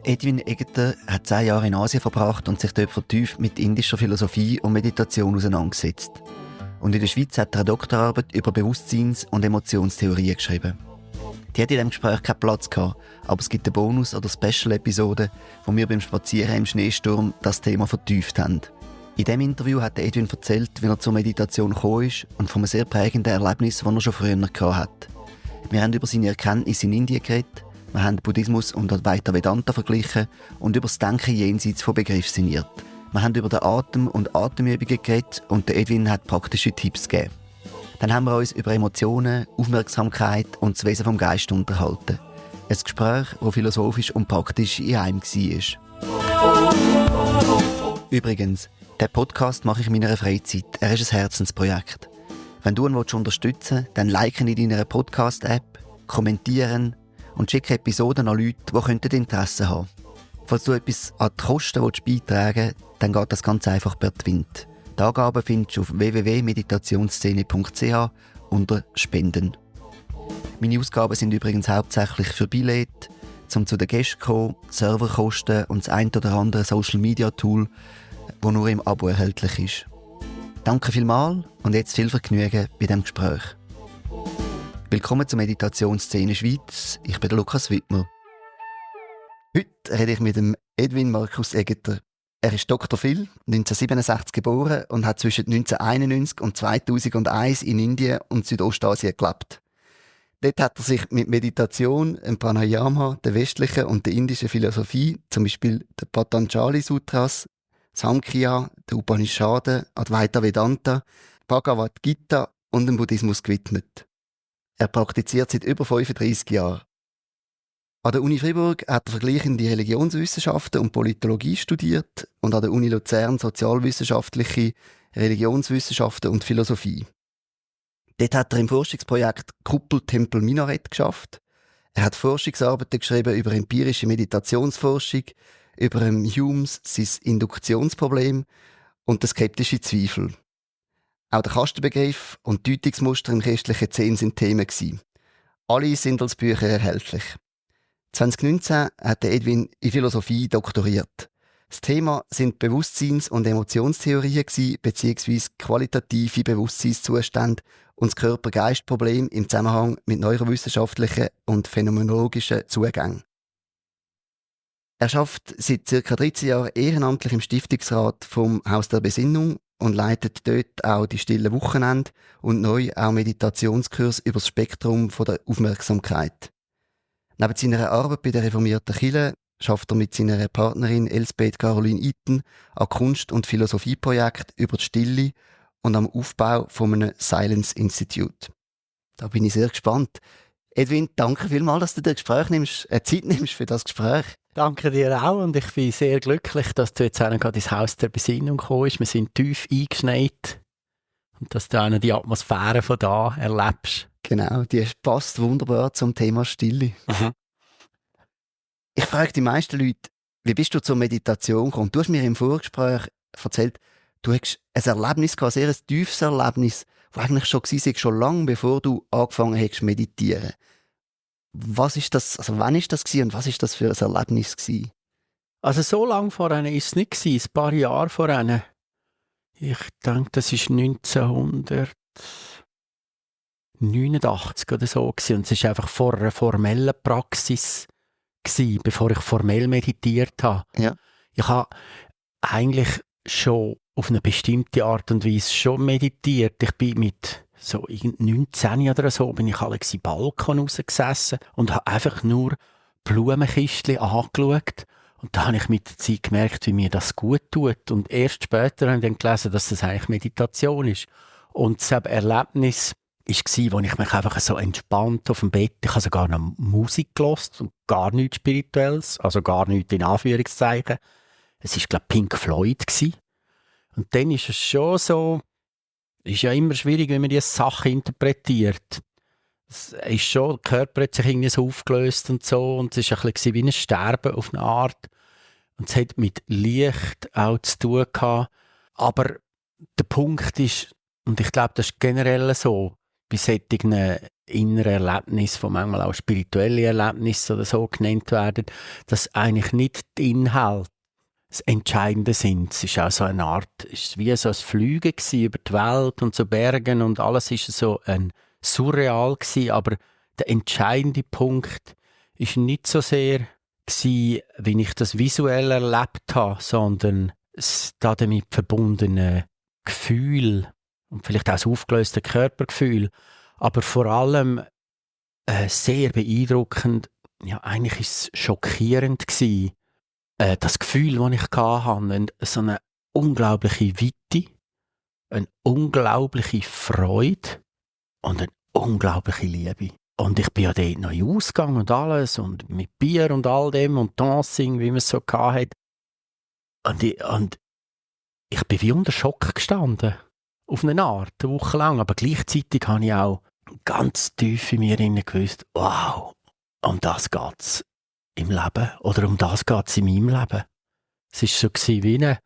Edwin Egeter hat 10 Jahre in Asien verbracht und sich dort vertieft mit indischer Philosophie und Meditation auseinandergesetzt. Und in der Schweiz hat er eine Doktorarbeit über Bewusstseins- und Emotionstheorie geschrieben. Die hat in diesem Gespräch keinen Platz gehabt, aber es gibt eine Bonus- oder Special-Episode, wo wir beim Spazieren im Schneesturm das Thema vertieft haben. In diesem Interview hat Edwin erzählt, wie er zur Meditation gekommen ist und von einem sehr prägenden Erlebnis, das er schon früher hatte. Wir haben über seine Erkenntnisse in Indien geredet, wir haben Buddhismus und Advaita Vedanta verglichen und über das Denken jenseits von Begriff sinniert. Wir haben über den Atem und Atemübungen geredet und der Edwin hat praktische Tipps gegeben. Dann haben wir uns über Emotionen, Aufmerksamkeit und das Wesen vom Geist unterhalten. Ein Gespräch, das philosophisch und praktisch in einem war. Übrigens, den Podcast mache ich in meiner Freizeit. Er ist ein Herzensprojekt. Wenn du ihn unterstützen willst, dann liken in deiner Podcast-App, kommentieren und schicken Episoden an Leute, die Interesse haben könnten. Falls du etwas an die Kosten beitragen willst, dann geht das ganz einfach per Twint. Die Angaben findest du auf www.meditationsszene.ch unter Spenden. Meine Ausgaben sind übrigens hauptsächlich für Billett, um zu den Gästen zu kommen, Serverkosten und das ein oder andere Social-Media-Tool, das nur im Abo erhältlich ist. Danke vielmals und jetzt viel Vergnügen bei diesem Gespräch. Willkommen zur Meditationsszene Schweiz. Ich bin der Lukas Wittmer. Heute rede ich mit dem Edwin Markus Egeter. Er ist Dr. Phil, 1967 geboren und hat zwischen 1991 und 2001 in Indien und Südostasien gelebt. Dort hat er sich mit Meditation, dem Pranayama, der westlichen und der indischen Philosophie, zum Beispiel der Patanjali Sutras, Samkhya, der Upanishaden, Advaita Vedanta, Bhagavad Gita und dem Buddhismus gewidmet. Er praktiziert seit über 35 Jahren. An der Uni Fribourg hat er vergleichende Religionswissenschaften und Politologie studiert und an der Uni Luzern sozialwissenschaftliche Religionswissenschaften und Philosophie. Dort hat er im Forschungsprojekt Kuppel Tempel Minarett geschafft. Er hat Forschungsarbeiten geschrieben über empirische Meditationsforschung, über Humes sein Induktionsproblem und den skeptischen Zweifel. Auch der Kastenbegriff und Deutungsmuster im christlichen Zen sind Themen gewesen. Alle sind als Bücher erhältlich. 2019 hat Edwin in Philosophie doktoriert. Das Thema sind Bewusstseins- und Emotionstheorien bzw. qualitative Bewusstseinszustände und das Körper-Geist-Problem im Zusammenhang mit neurowissenschaftlichen und phänomenologischen Zugängen. Er arbeitet seit ca. 13 Jahren ehrenamtlich im Stiftungsrat vom Haus der Besinnung und leitet dort auch die stillen Wochenende und neu auch Meditationskurs über das Spektrum der Aufmerksamkeit. Neben seiner Arbeit bei der reformierten Kirche schafft er mit seiner Partnerin Elsbeth Caroline Itten an Kunst- und Philosophieprojekten über die Stille und am Aufbau von einem Silence Institute. Da bin ich sehr gespannt. Edwin, danke vielmals, dass du dir Zeit nimmst für das Gespräch. Danke dir auch und ich bin sehr glücklich, dass du jetzt gerade ins Haus der Besinnung gekommen bist. Wir sind tief eingeschneit und dass du auch noch die Atmosphäre von da erlebst. Genau, die passt wunderbar zum Thema Stille. Mhm. Ich frage die meisten Leute, wie bist du zur Meditation gekommen? Du hast mir im Vorgespräch erzählt, du hast ein Erlebnis gehabt, ein sehr tiefes Erlebnis, das eigentlich schon lange bevor du angefangen hast zu meditieren. Was ist das, also wann ist das gewesen und was ist das für ein Erlebnis gewesen? Also so lange vorher war es nicht gewesen, ein paar Jahre vorher. Ich denke, das war 1989 oder so gewesen. Und es war einfach vor einer formellen Praxis gewesen, bevor ich formell meditiert habe. Ja. Ich habe eigentlich schon auf eine bestimmte Art und Weise schon meditiert. Ich bin mit so 19 oder so bin ich alle im Balkon rausgesessen und habe einfach nur Blumenkistchen angeschaut. Und da habe ich mit der Zeit gemerkt, wie mir das gut tut. Und erst später habe ich dann gelesen, dass das eigentlich Meditation ist. Und das Erlebnis war, wo ich mich einfach so entspannt auf dem Bett, ich habe sogar noch Musik gehört und gar nichts Spirituelles, also gar nichts in Anführungszeichen. Es war, glaube ich, Pink Floyd gewesen. Und dann ist es schon so, es ist ja immer schwierig, wenn man diese Sachen interpretiert. Es ist schon, der Körper hat sich irgendwie so aufgelöst und so, und es war ein bisschen wie ein Sterben auf eine Art. Und es hat mit Licht auch zu tun gehabt. Aber der Punkt ist, und ich glaube, das ist generell so, bei solchen inneren Erlebnissen, die manchmal auch spirituelle Erlebnisse oder so genannt werden, dass eigentlich nicht die Inhalte das Entscheidende sind. Es ist auch so eine Art, es ist wie so ein Fliegen über die Welt und so Bergen und alles ist so ein surreal gewesen, aber der entscheidende Punkt ist nicht so sehr gewesen, wie ich das visuell erlebt habe, sondern das damit verbundene Gefühl und vielleicht auch das aufgelöste Körpergefühl, aber vor allem sehr beeindruckend, ja eigentlich ist es schockierend gewesen, das Gefühl, das ich hatte, so eine unglaubliche Weite, eine unglaubliche Freude und eine unglaubliche Liebe. Und ich bin ja dort noch in Ausgang und alles und mit Bier und all dem und Dancing, wie man es so hatte. Und ich bin wie unter Schock gestanden. Auf eine Art, eine Woche lang. Aber gleichzeitig habe ich auch ganz tief in mir gewusst, wow, um das geht's im Leben. Oder um das geht's in meinem Leben. Es war so wie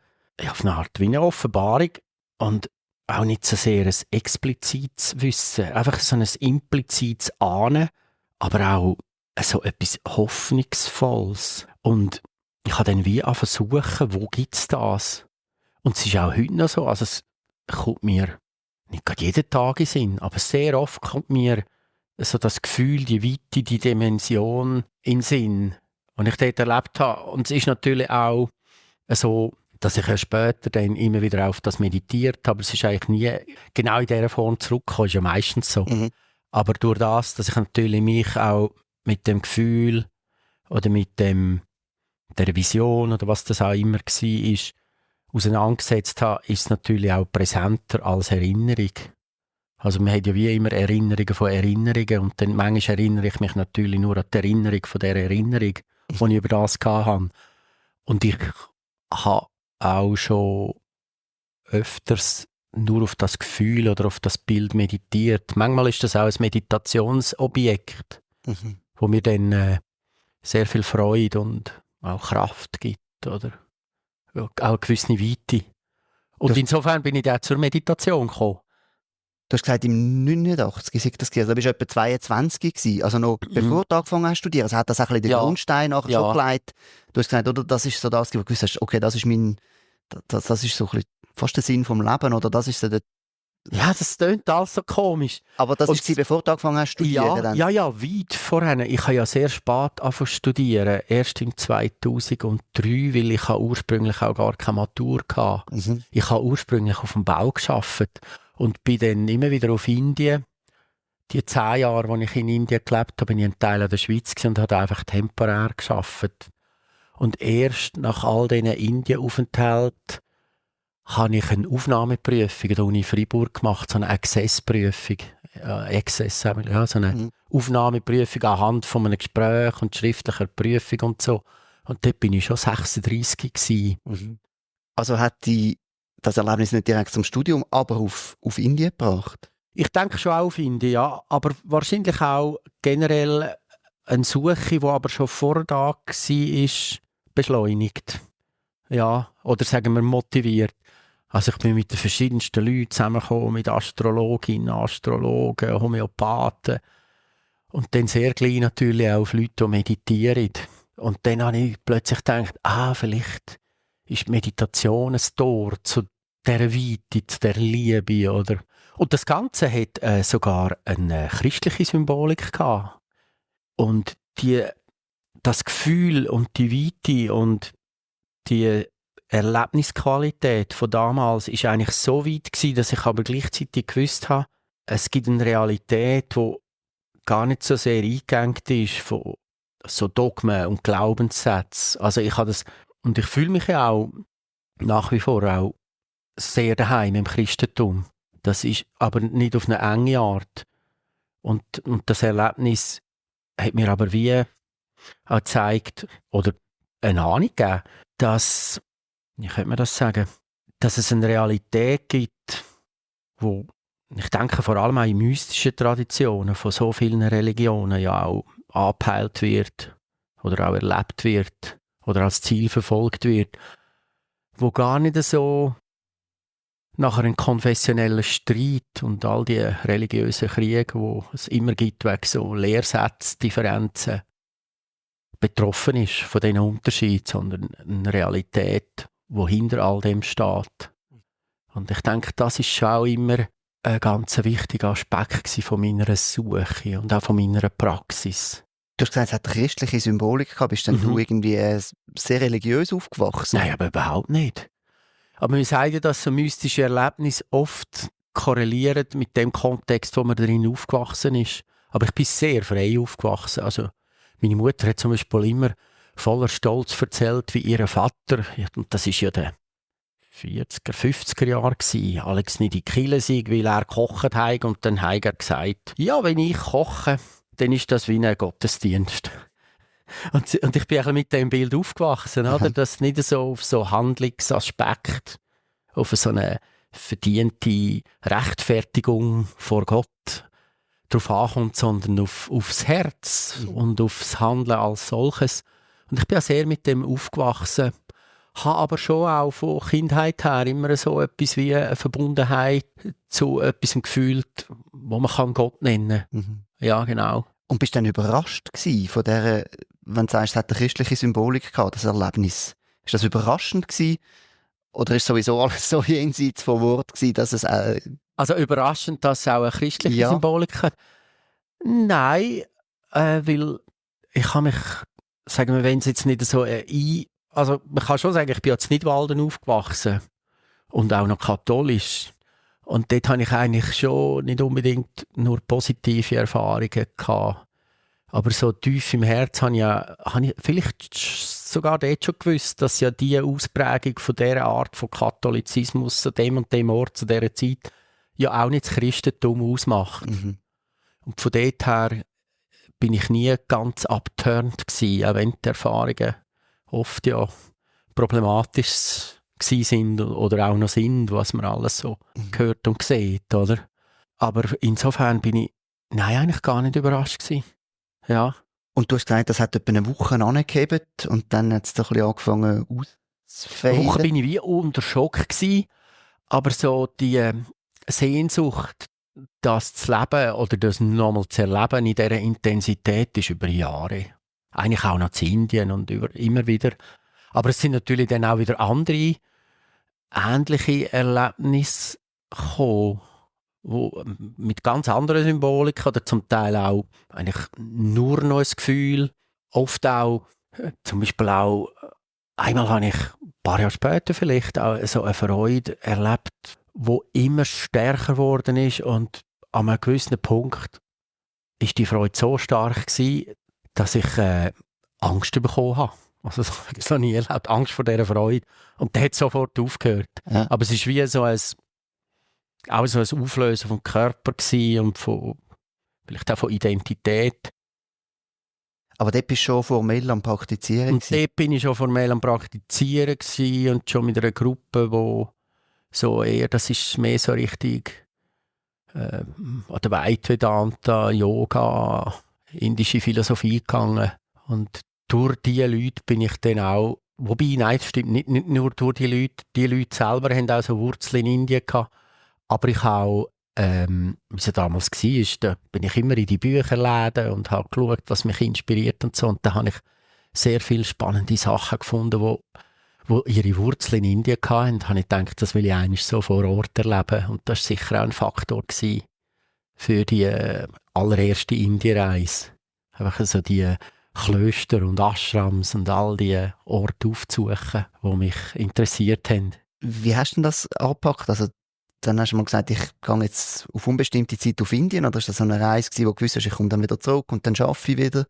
auf eine Art wie eine Offenbarung. Und auch nicht so sehr ein explizites Wissen. Einfach so ein implizites Ahnen, aber auch so etwas Hoffnungsvolles. Und ich habe dann wie versuchen, wo gibt es das? Und es ist auch heute noch so, also es kommt mir nicht gerade jeden Tag in den Sinn, aber sehr oft kommt mir so das Gefühl, die Weite, die Dimension in den Sinn, die ich dort erlebt habe. Und es ist natürlich auch so, dass ich ja später dann immer wieder auf das meditiert habe, aber es ist eigentlich nie genau in dieser Form zurückgekommen, ist ja meistens so. Mhm. Aber durch das, dass ich natürlich mich auch mit dem Gefühl oder mit der Vision oder was das auch immer war, auseinandergesetzt habe, ist es natürlich auch präsenter als Erinnerung. Also man hat ja wie immer Erinnerungen von Erinnerungen und dann manchmal erinnere ich mich natürlich nur an die Erinnerung von der Erinnerung, die ich über das hatte. Und ich habe auch schon öfters nur auf das Gefühl oder auf das Bild meditiert. Manchmal ist das auch ein Meditationsobjekt, wo mir dann sehr viel Freude und auch Kraft gibt oder auch eine gewisse Weite. Und insofern bin ich auch zur Meditation gekommen. Du hast gesagt, im 89 das gewesen. Also bist du etwa 22 gewesen, also noch bevor du angefangen hast zu studieren. Also hat das auch ein bisschen den Grundstein nachher schon gelegt. Du hast gesagt, oder, das ist so das, wo du gewusst hast, okay, das ist so ein bisschen fast der Sinn vom Leben, oder das ist so der... Ja, das klingt alles so komisch. Aber das war bevor du angefangen hast zu studieren? Dann? Ja, weit vorher. Ich habe ja sehr spät angefangen zu studieren. Erst im 2003, weil ich ursprünglich auch gar keine Matur hatte. Mhm. Ich habe ursprünglich auf dem Bau gearbeitet und bin dann immer wieder auf Indien. Die 10 Jahre, als ich in Indien gelebt habe, bin ich ein Teil der Schweiz und habe einfach temporär gearbeitet. Und erst nach all diesen Indienaufenthalten habe ich eine Aufnahmeprüfung an der Uni Freiburg gemacht, so eine Access-Prüfung. So eine Aufnahmeprüfung anhand von einem Gespräch und schriftlicher Prüfung und so. Und dort bin ich schon 36 gewesen. Mhm. Also hat das Erlebnis nicht direkt zum Studium, aber auf Indien gebracht? Ich denke schon auch auf Indien, ja. Aber wahrscheinlich auch generell eine Suche, die aber schon vorher da war, beschleunigt. Ja, oder sagen wir motiviert. Also ich bin mit den verschiedensten Leuten zusammengekommen, mit Astrologinnen, Astrologen, Homöopathen und dann sehr gleich natürlich auch auf Leute, die meditieren. Und dann habe ich plötzlich gedacht, vielleicht ist Meditation ein Tor zu dieser Weite, zu dieser Liebe. Oder? Und das Ganze hat sogar eine christliche Symbolik gehabt. Und das Gefühl und die Weite und die Erlebnisqualität von damals ist eigentlich so weit gewesen, dass ich aber gleichzeitig gewusst habe, es gibt eine Realität, die gar nicht so sehr eingegangen ist von so Dogmen und Glaubenssätzen. Also ich habe das, und ich fühle mich ja auch nach wie vor auch sehr daheim im Christentum. Das ist aber nicht auf eine enge Art. Und das Erlebnis hat mir aber wie auch gezeigt oder eine Ahnung gegeben, dass, wie könnte man das sagen, dass es eine Realität gibt, wo ich denke vor allem auch in mystischen Traditionen von so vielen Religionen ja auch angepeilt wird oder auch erlebt wird oder als Ziel verfolgt wird, wo gar nicht so nachher ein konfessioneller Streit und all die religiösen Kriege, die es immer gibt, wegen so Lehrsätze-Differenzen, betroffen ist von diesen Unterschieden, sondern eine Realität, die hinter all dem steht. Und ich denke, das ist schon auch immer ein ganz wichtiger Aspekt von meiner Suche und auch von meiner Praxis. Du hast gesagt, es hat eine christliche Symbolik gehabt. Bist denn du irgendwie sehr religiös aufgewachsen? Nein, aber überhaupt nicht. Aber wir sagen ja, dass so mystische Erlebnisse oft korrelieren mit dem Kontext, wo man darin aufgewachsen ist. Aber ich bin sehr frei aufgewachsen. Also meine Mutter hat zum Beispiel immer voller Stolz erzählt, wie ihr Vater, und das ist ja der 40er, 50er Jahre gewesen, Alex nicht in die Kirche sei, weil er gekocht hat und dann hat er gesagt, ja, wenn ich koche, dann ist das wie ein Gottesdienst. Und ich bin mit dem Bild aufgewachsen, oder? Dass nicht so auf so Handlungsaspekt, auf so eine verdiente Rechtfertigung vor Gott drauf ankommt, sondern aufs Herz und aufs Handeln als solches. Und ich bin auch sehr mit dem aufgewachsen, habe aber schon auch von Kindheit her immer so etwas wie eine Verbundenheit zu etwas gefühlt, wo man Gott nennen kann. Ja, genau. Und bist du dann überrascht gewesen von dieser, wenn du sagst, es hat eine christliche Symbolik gehabt, das Erlebnis? Ist das überraschend gewesen? Oder ist sowieso alles so jenseits von Wort gewesen, dass es Also überraschend, dass es auch eine christliche Symbolik hat? Nein, weil ich habe mich, sagen wir, wenn es jetzt nicht so also man kann schon sagen, ich bin jetzt nicht Walden aufgewachsen und auch noch katholisch. Und dort habe ich eigentlich schon nicht unbedingt nur positive Erfahrungen gehabt. Aber so tief im Herz habe ich vielleicht sogar dort schon gewusst, dass ja diese Ausprägung von dieser Art von Katholizismus an dem und dem Ort zu dieser Zeit ja auch nicht das Christentum ausmacht. Und von dort her bin ich nie ganz abturnt gewesen, auch wenn die Erfahrungen oft ja problematisch sind oder auch noch sind, was man alles so hört und sieht, oder? Aber insofern bin ich eigentlich gar nicht überrascht gewesen. Ja. Und du hast gesagt, das hat etwa eine Woche angehebt und dann hat es doch ein bisschen angefangen auszufaden. Eine Woche bin ich wie unter Schock gewesen, aber so die Sehnsucht, das zu leben oder das nochmal zu erleben in dieser Intensität ist über Jahre. Eigentlich auch noch zu Indien und immer wieder. Aber es sind natürlich dann auch wieder andere ähnliche Erlebnisse gekommen, wo mit ganz anderen Symbolik oder zum Teil auch eigentlich nur noch ein Gefühl. Oft auch, zum Beispiel auch, einmal habe ich ein paar Jahre später vielleicht auch so eine Freude erlebt, die immer stärker geworden ist und an einem gewissen Punkt ist die Freude so stark gewesen, dass ich Angst bekommen habe. Also das habe ich noch nie erlebt, Angst vor dieser Freude. Und der hat sofort aufgehört. Ja. Aber es war wie so ein Auflösen vom Körper und vielleicht auch von Identität. Aber dort bist du schon formell am Praktizieren? Und dort bin ich schon formell am Praktizieren und schon mit einer Gruppe, wo so eher, das ist mehr so richtig Advaita Vedanta, Yoga, indische Philosophie gegangen. Und durch diese Leute bin ich dann auch, wobei, nein, das stimmt nicht nur durch die Leute selber haben auch so Wurzeln in Indien gehabt, aber ich auch, wie es damals war, da bin ich immer in die Bücherläden und habe geschaut, was mich inspiriert und so, und da habe ich sehr viele spannende Sachen gefunden, wo ihre Wurzeln in Indien hatten, und habe ich gedacht, das will ich eigentlich so vor Ort erleben, und das war sicher auch ein Faktor gewesen für die allererste Indienreise. Einfach so die Klöster und Ashrams und all die Orte aufzusuchen, die mich interessiert haben. Wie hast du denn das angepackt? Also, dann hast du mal gesagt, ich gehe jetzt auf unbestimmte Zeit auf Indien, oder ist das so eine Reise gewesen, wo du gewusst hast, ich komme dann wieder zurück und dann arbeite ich wieder?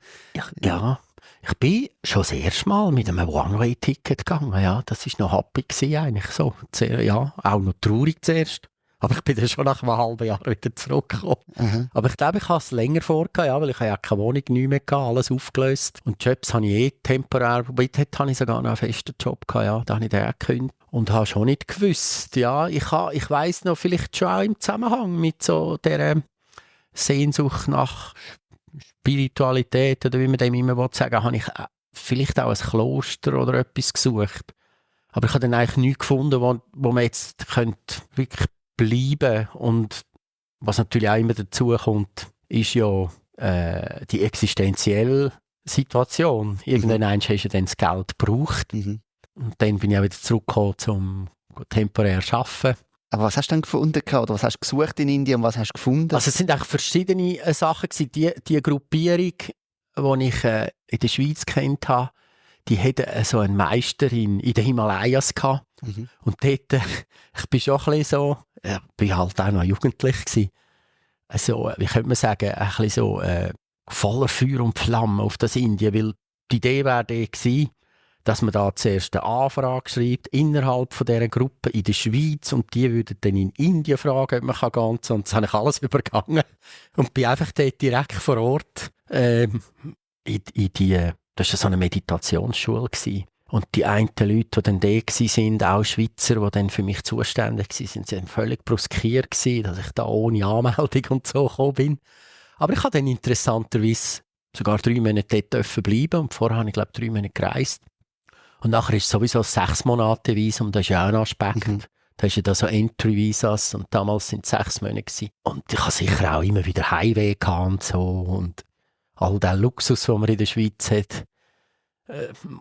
Ja, ich bin schon das erste Mal mit einem One-Way-Ticket gegangen. Ja, das war noch happy gewesen, eigentlich so. Ja, auch noch traurig zuerst. Aber ich bin dann schon nach einem halben Jahr wieder zurückgekommen. Aber ich glaube, ich habe es länger vorgehabt, ja, weil ich ja keine Wohnung nicht mehr gehabt, alles aufgelöst. Und Jobs habe ich temporär, wobei dort habe ich sogar noch einen festen Job gehabt, ja, da habe ich den gekündigt. Und habe schon nicht gewusst, ja, ich weiss noch, vielleicht schon auch im Zusammenhang mit so dieser Sehnsucht nach Spiritualität, oder wie man dem immer sagen will, habe ich vielleicht auch ein Kloster oder etwas gesucht. Aber ich habe dann eigentlich nichts gefunden, wo man jetzt könnte wirklich bleiben. Und was natürlich auch immer dazu kommt, ist ja die existenzielle Situation. Irgendwann hast du dann das Geld gebraucht. Und dann bin ich auch wieder zurückgekommen zum temporär arbeiten. Aber was hast du denn gefunden? Oder was hast du gesucht in Indien und was hast du gefunden? Also es sind eigentlich verschiedene Sachen gewesen. Die Gruppierung, die ich in der Schweiz kennt habe, die hatte so einen Meister in den Himalayas gehabt. Und dort, ich bin schon ein bisschen so, bin halt auch noch jugendlich gewesen. Also, wie könnte man sagen, ein bisschen so voller Feuer und Flamme auf das Indien, weil die Idee wäre die gewesen, dass man da zuerst eine Anfrage schreibt, innerhalb von dieser Gruppe in der Schweiz, und die würden dann in Indien fragen, ob man gehen kann. Und das habe ich alles übergangen und bin einfach dort direkt vor Ort in die, das war so eine Meditationsschule gewesen. Und die einen Leute, die dann da waren, auch Schweizer, die dann für mich zuständig waren, sind völlig bruskiert gewesen, dass ich da ohne Anmeldung und so gekommen bin. Aber ich habe dann interessanterweise sogar 3 Monate dort bleiben und vorher habe ich, glaube ich, 3 Monate gereist. Und nachher ist es sowieso 6 Monate Visum, das ist ja auch ein Aspekt. Da ist ja da so Entry-Visas und damals sind es 6 Monate gewesen. Und ich habe sicher auch immer wieder Heimweh gehabt und so und all den Luxus, den man in der Schweiz hat.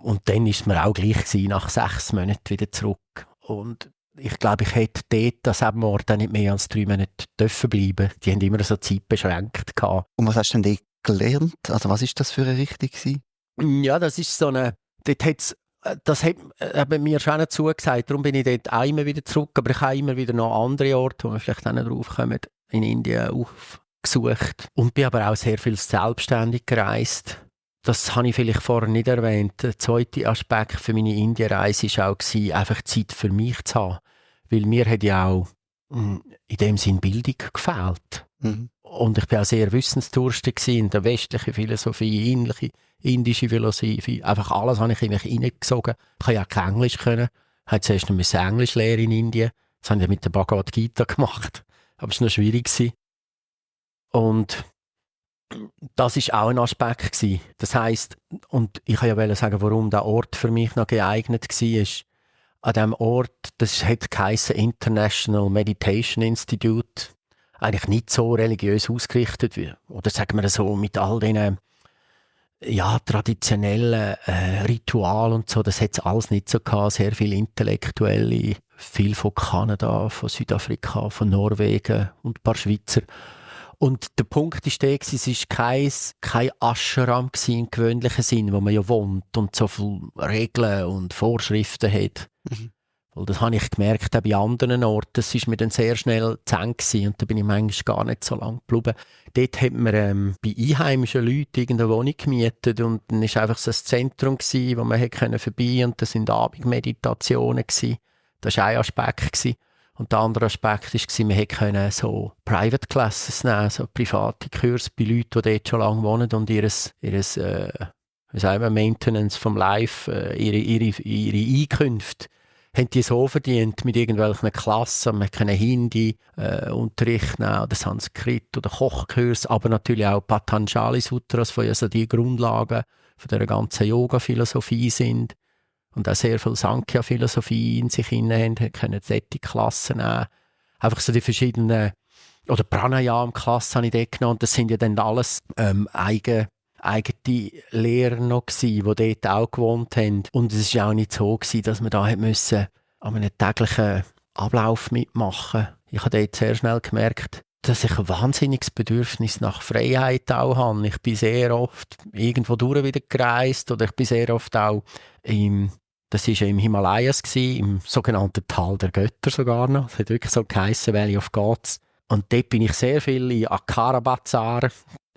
Und dann ist es mir auch gleich gewesen, nach 6 Monaten wieder zurück. Und ich glaube, ich hätte dort an diesem Ort auch nicht mehr als 3 Monate dürfen bleiben. Die haben immer so Zeit beschränkt gehabt. Und was hast du denn dort gelernt? Also was ist das für eine Richtung gewesen? Ja, das ist so eine... Das hat mir schon nicht zugesagt, darum bin ich dort auch immer wieder zurück, aber ich habe immer wieder noch andere Orte, wo wir vielleicht auch nicht drauf kommen, in Indien aufgesucht. Und bin aber auch sehr viel selbstständig gereist. Das habe ich vielleicht vorher nicht erwähnt. Der zweite Aspekt für meine Indienreise war auch, einfach Zeit für mich zu haben. Weil mir hat ja auch in dem Sinn Bildung gefehlt. Und ich war auch sehr wissensdurstig in der westlichen Philosophie, indische Philosophie. Einfach alles habe ich in mich reingesogen. Ich konnte ja kein Englisch können. Ich musste zuerst noch Englisch lernen in Indien. Das habe ich mit der Bhagavad Gita gemacht. Aber es war noch schwierig. Und das war auch ein Aspekt gewesen. Das heisst, und ich wollte ja sagen, warum der Ort für mich noch geeignet war. An diesem Ort, das hat geheissen International Meditation Institute, eigentlich nicht so religiös ausgerichtet, oder sagen wir so, mit all diesen traditionellen Ritualen und so, das hat es alles nicht so gehabt. Sehr viele Intellektuelle, viel von Kanada, von Südafrika, von Norwegen und ein paar Schweizer. Und der Punkt war der, es war kein Ashram im gewöhnlichen Sinn, wo man ja wohnt und so viele Regeln und Vorschriften hat. Weil das habe ich gemerkt, auch bei anderen Orten, das war mir dann sehr schnell zu eng gewesen, und da bin ich manchmal gar nicht so lange geblieben. Dort hat man bei einheimischen Leuten irgendeine Wohnung gemietet und dann war einfach so ein Zentrum gewesen, wo man vorbei konnte, und das waren Abendmeditationen gewesen. Das war ein Aspekt gewesen. Und der andere Aspekt war, man konnte so Private Classes nehmen, so private Kurse bei Leuten, die dort schon lange wohnen und ihr Maintenance vom Life, ihre Einkünfte, haben die so verdient mit irgendwelchen Klassen. Man kann Hindi Unterricht nehmen oder Sanskrit oder Kochkurs, aber natürlich auch Patanjali Sutras, die also die Grundlagen von der ganzen Yoga-Philosophie sind. Und auch sehr viel Sankhya-Philosophie in sich hinein haben, können solche Klassen nehmen. Einfach so die verschiedenen, oder Pranayama-Klassen habe ich dort genommen. Das sind ja dann alles eigene Lehrer noch gewesen, die dort auch gewohnt haben. Und es war auch nicht so gewesen, dass man da an einem täglichen Ablauf mitmachen. Ich habe dort sehr schnell gemerkt, dass ich ein wahnsinniges Bedürfnis nach Freiheit auch habe. Ich bin sehr oft irgendwo durch wieder gereist, oder ich bin sehr oft auch das war ja im Himalayas, im sogenannten Tal der Götter sogar noch. Das hat wirklich so geheissen, Valley of Gods. Und dort bin ich sehr viel in Akara Bazar,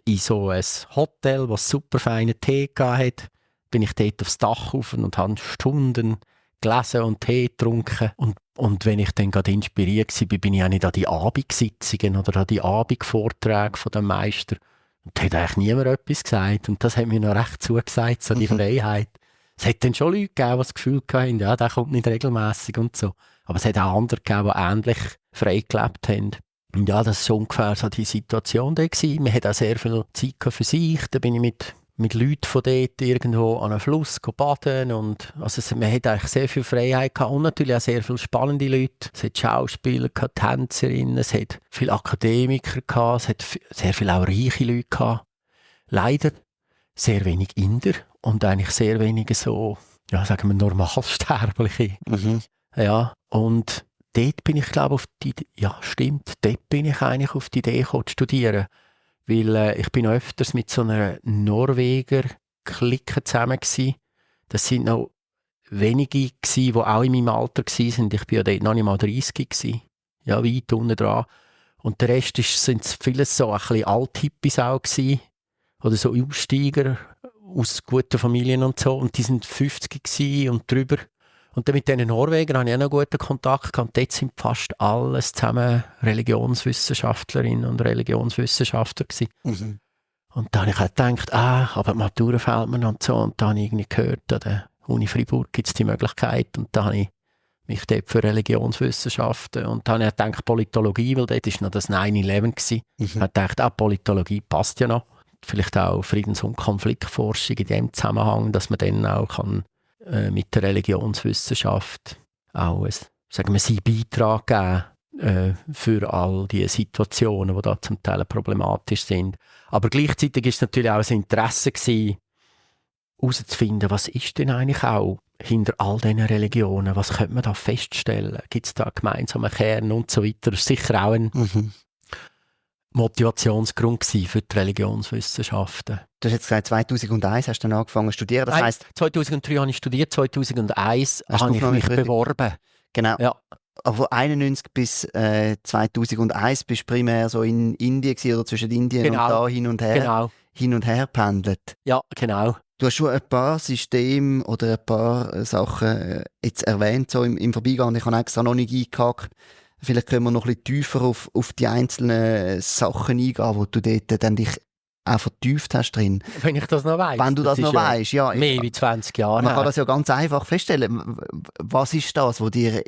in so ein Hotel, das super feinen Tee hatte. Bin ich dort aufs Dach rauf und habe Stunden gelesen und Tee getrunken. Und wenn ich dann gerade inspiriert war, bin ich auch nicht an die Abendsitzungen oder an die Abendvorträge von dem Meister. Und da hat eigentlich niemand etwas gesagt. Und das hat mir noch recht zugesagt, so die Freiheit. Es hat dann schon Leute gegeben, die das Gefühl hatten, ja, der kommt nicht regelmässig und so. Aber es hat auch andere gegeben, die ähnlich frei gelebt haben. Und ja, das war ungefähr so die Situation da gewesen. Man hat auch sehr viel Zeit für sich. Da bin ich mit mit Leuten von dort irgendwo an einem Fluss baden und also man hat eigentlich sehr viel Freiheit gehabt und natürlich auch sehr viele spannende Leute. Es hat Schauspieler gehabt, Tänzerinnen, es hat viele Akademiker gehabt, es hat sehr viele auch reiche Leute gehabt. Leider sehr wenig Inder und eigentlich sehr wenige so, ja, sagen wir Normalsterbliche. Ja, und dort bin ich glaube auf die, ja stimmt, dort bin ich eigentlich auf die Idee gekommen, zu studieren. Weil ich bin noch öfters mit so einer Norweger-Clique zusammen gsi. Das sind noch wenige gsi, die auch in meinem Alter waren. Ich bin ja dort noch nicht mal 30 gsi. Ja, weit unten dran. Und der Rest sind vieles so ein bisschen Althippies auch gsi. Oder so Aussteiger aus guten Familien und so. Und die sind 50 gsi und drüber. Und dann mit diesen Norwegern hatte ich auch noch guten Kontakt gehabt. Und dort sind fast alles zusammen Religionswissenschaftlerinnen und Religionswissenschaftler gewesen. Und da habe ich auch gedacht, aber die Matura fehlt mir und so. Und da habe ich irgendwie gehört, an der Uni Freiburg gibt es die Möglichkeit. Und da habe ich mich dort für Religionswissenschaften. Und da habe ich gedacht, Politologie, weil dort war noch das 9/11 gewesen. Ich habe gedacht, Politologie passt ja noch. Vielleicht auch Friedens- und Konfliktforschung in dem Zusammenhang, dass man dann auch kann mit der Religionswissenschaft auch sagen wir, seinen Beitrag geben für all diese Situationen, die da zum Teil problematisch sind. Aber gleichzeitig ist es natürlich auch ein Interesse gewesen, herauszufinden, was ist denn eigentlich auch hinter all diesen Religionen, was könnte man da feststellen, gibt es da einen gemeinsamen Kern und so weiter. Das ist sicher auch ein Motivationsgrund für die Religionswissenschaften. Du hast jetzt gesagt, 2001 hast du dann angefangen zu studieren. Das heisst, 2003 habe ich studiert, 2001 habe ich mich beworben. Genau. Ja. Aber von 1991 bis 2001 bist du primär so in Indien gewesen, oder zwischen Indien und da hin und her pendelt. Ja, genau. Du hast schon ein paar Systeme oder ein paar Sachen jetzt erwähnt, so im Vorbeigehen. Ich habe extra noch nicht eingehakt. Vielleicht können wir noch ein bisschen tiefer auf die einzelnen Sachen eingehen, wo du dort dann dich auch vertieft hast drin. Wenn ich das noch weiss. Wenn du das noch weißt, ja. Mehr wie 20 Jahre. Man kann das ja ganz einfach feststellen. Was ist das, wo dir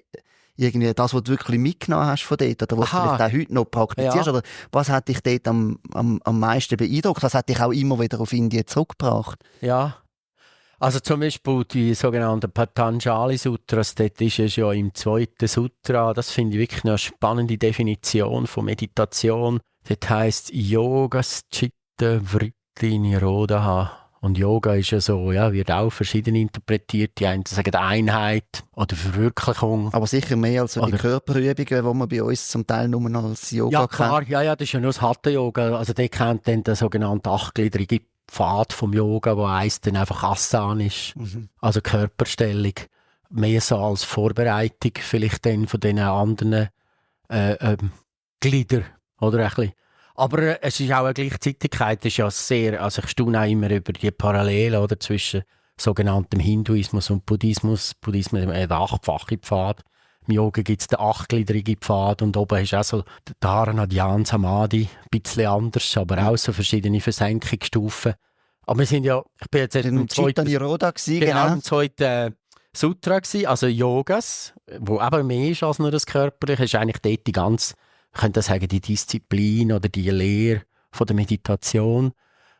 irgendwie das, was du wirklich mitgenommen hast von dort, oder was du vielleicht auch heute noch praktizierst, oder was hat dich dort am meisten beeindruckt? Was hat dich auch immer wieder auf Indien zurückgebracht? Ja, also zum Beispiel die sogenannten Patanjali Sutras, dort ist es ja im 2. Sutra, das finde ich wirklich eine spannende Definition von Meditation. Das heisst Yogas Chitta Vritti Nirodha. Und Yoga ist ja so, ja, wird auch verschieden interpretiert. Die einen sagen Einheit oder Verwirklichung. Aber sicher mehr als so die Körperübungen, die man bei uns zum Teil nur noch als Yoga kennt. Ja, klar, ja, das ist ja nur das Hatha-Yoga. Also der kennt dann den sogenannten achtgliedrigen Pfad vom Yoga, wo heisst dann einfach Asana ist. Also Körperstellung. Mehr so als Vorbereitung vielleicht dann von den anderen Gliedern. Oder ein bisschen. Aber es ist auch eine Gleichzeitigkeit, ist ja sehr, also ich staune auch immer über die Parallelen oder, zwischen sogenanntem Hinduismus und Buddhismus. Buddhismus ist der 8-fache Pfad. Im Yoga gibt es den 8-gliedrigen Pfad und oben ist auch so der Dharana, Dhyan, Samadhi, ein bisschen anders, aber auch so verschiedene Versenkungsstufen. Aber wir sind ja, ich bin jetzt im zweiten Sutra gewesen, also Yogas, wo eben mehr ist als nur das Körperliche, ist eigentlich dort die ganze, ich könnte sagen, die Disziplin oder die Lehre von der Meditation.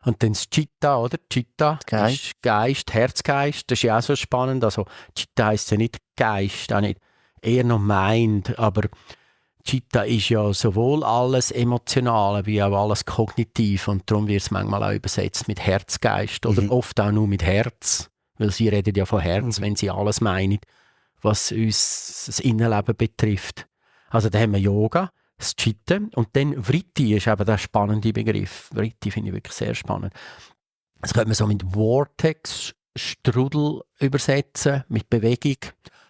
Und dann das Chitta, oder? Chitta ist Geist, Herzgeist, das ist ja auch so spannend. Also Chitta heisst ja nicht Geist, auch nicht, eher noch Mind, aber Chitta ist ja sowohl alles Emotionale wie auch alles Kognitiv und darum wird es manchmal auch übersetzt mit Herzgeist oder oft auch nur mit Herz, weil sie reden ja von Herz, wenn sie alles meinen, was uns das Innenleben betrifft. Also da haben wir Yoga, das Chitta und dann Vritti ist eben der spannende Begriff. Vritti finde ich wirklich sehr spannend. Das könnte man so mit Vortex, Strudel übersetzen, mit Bewegung.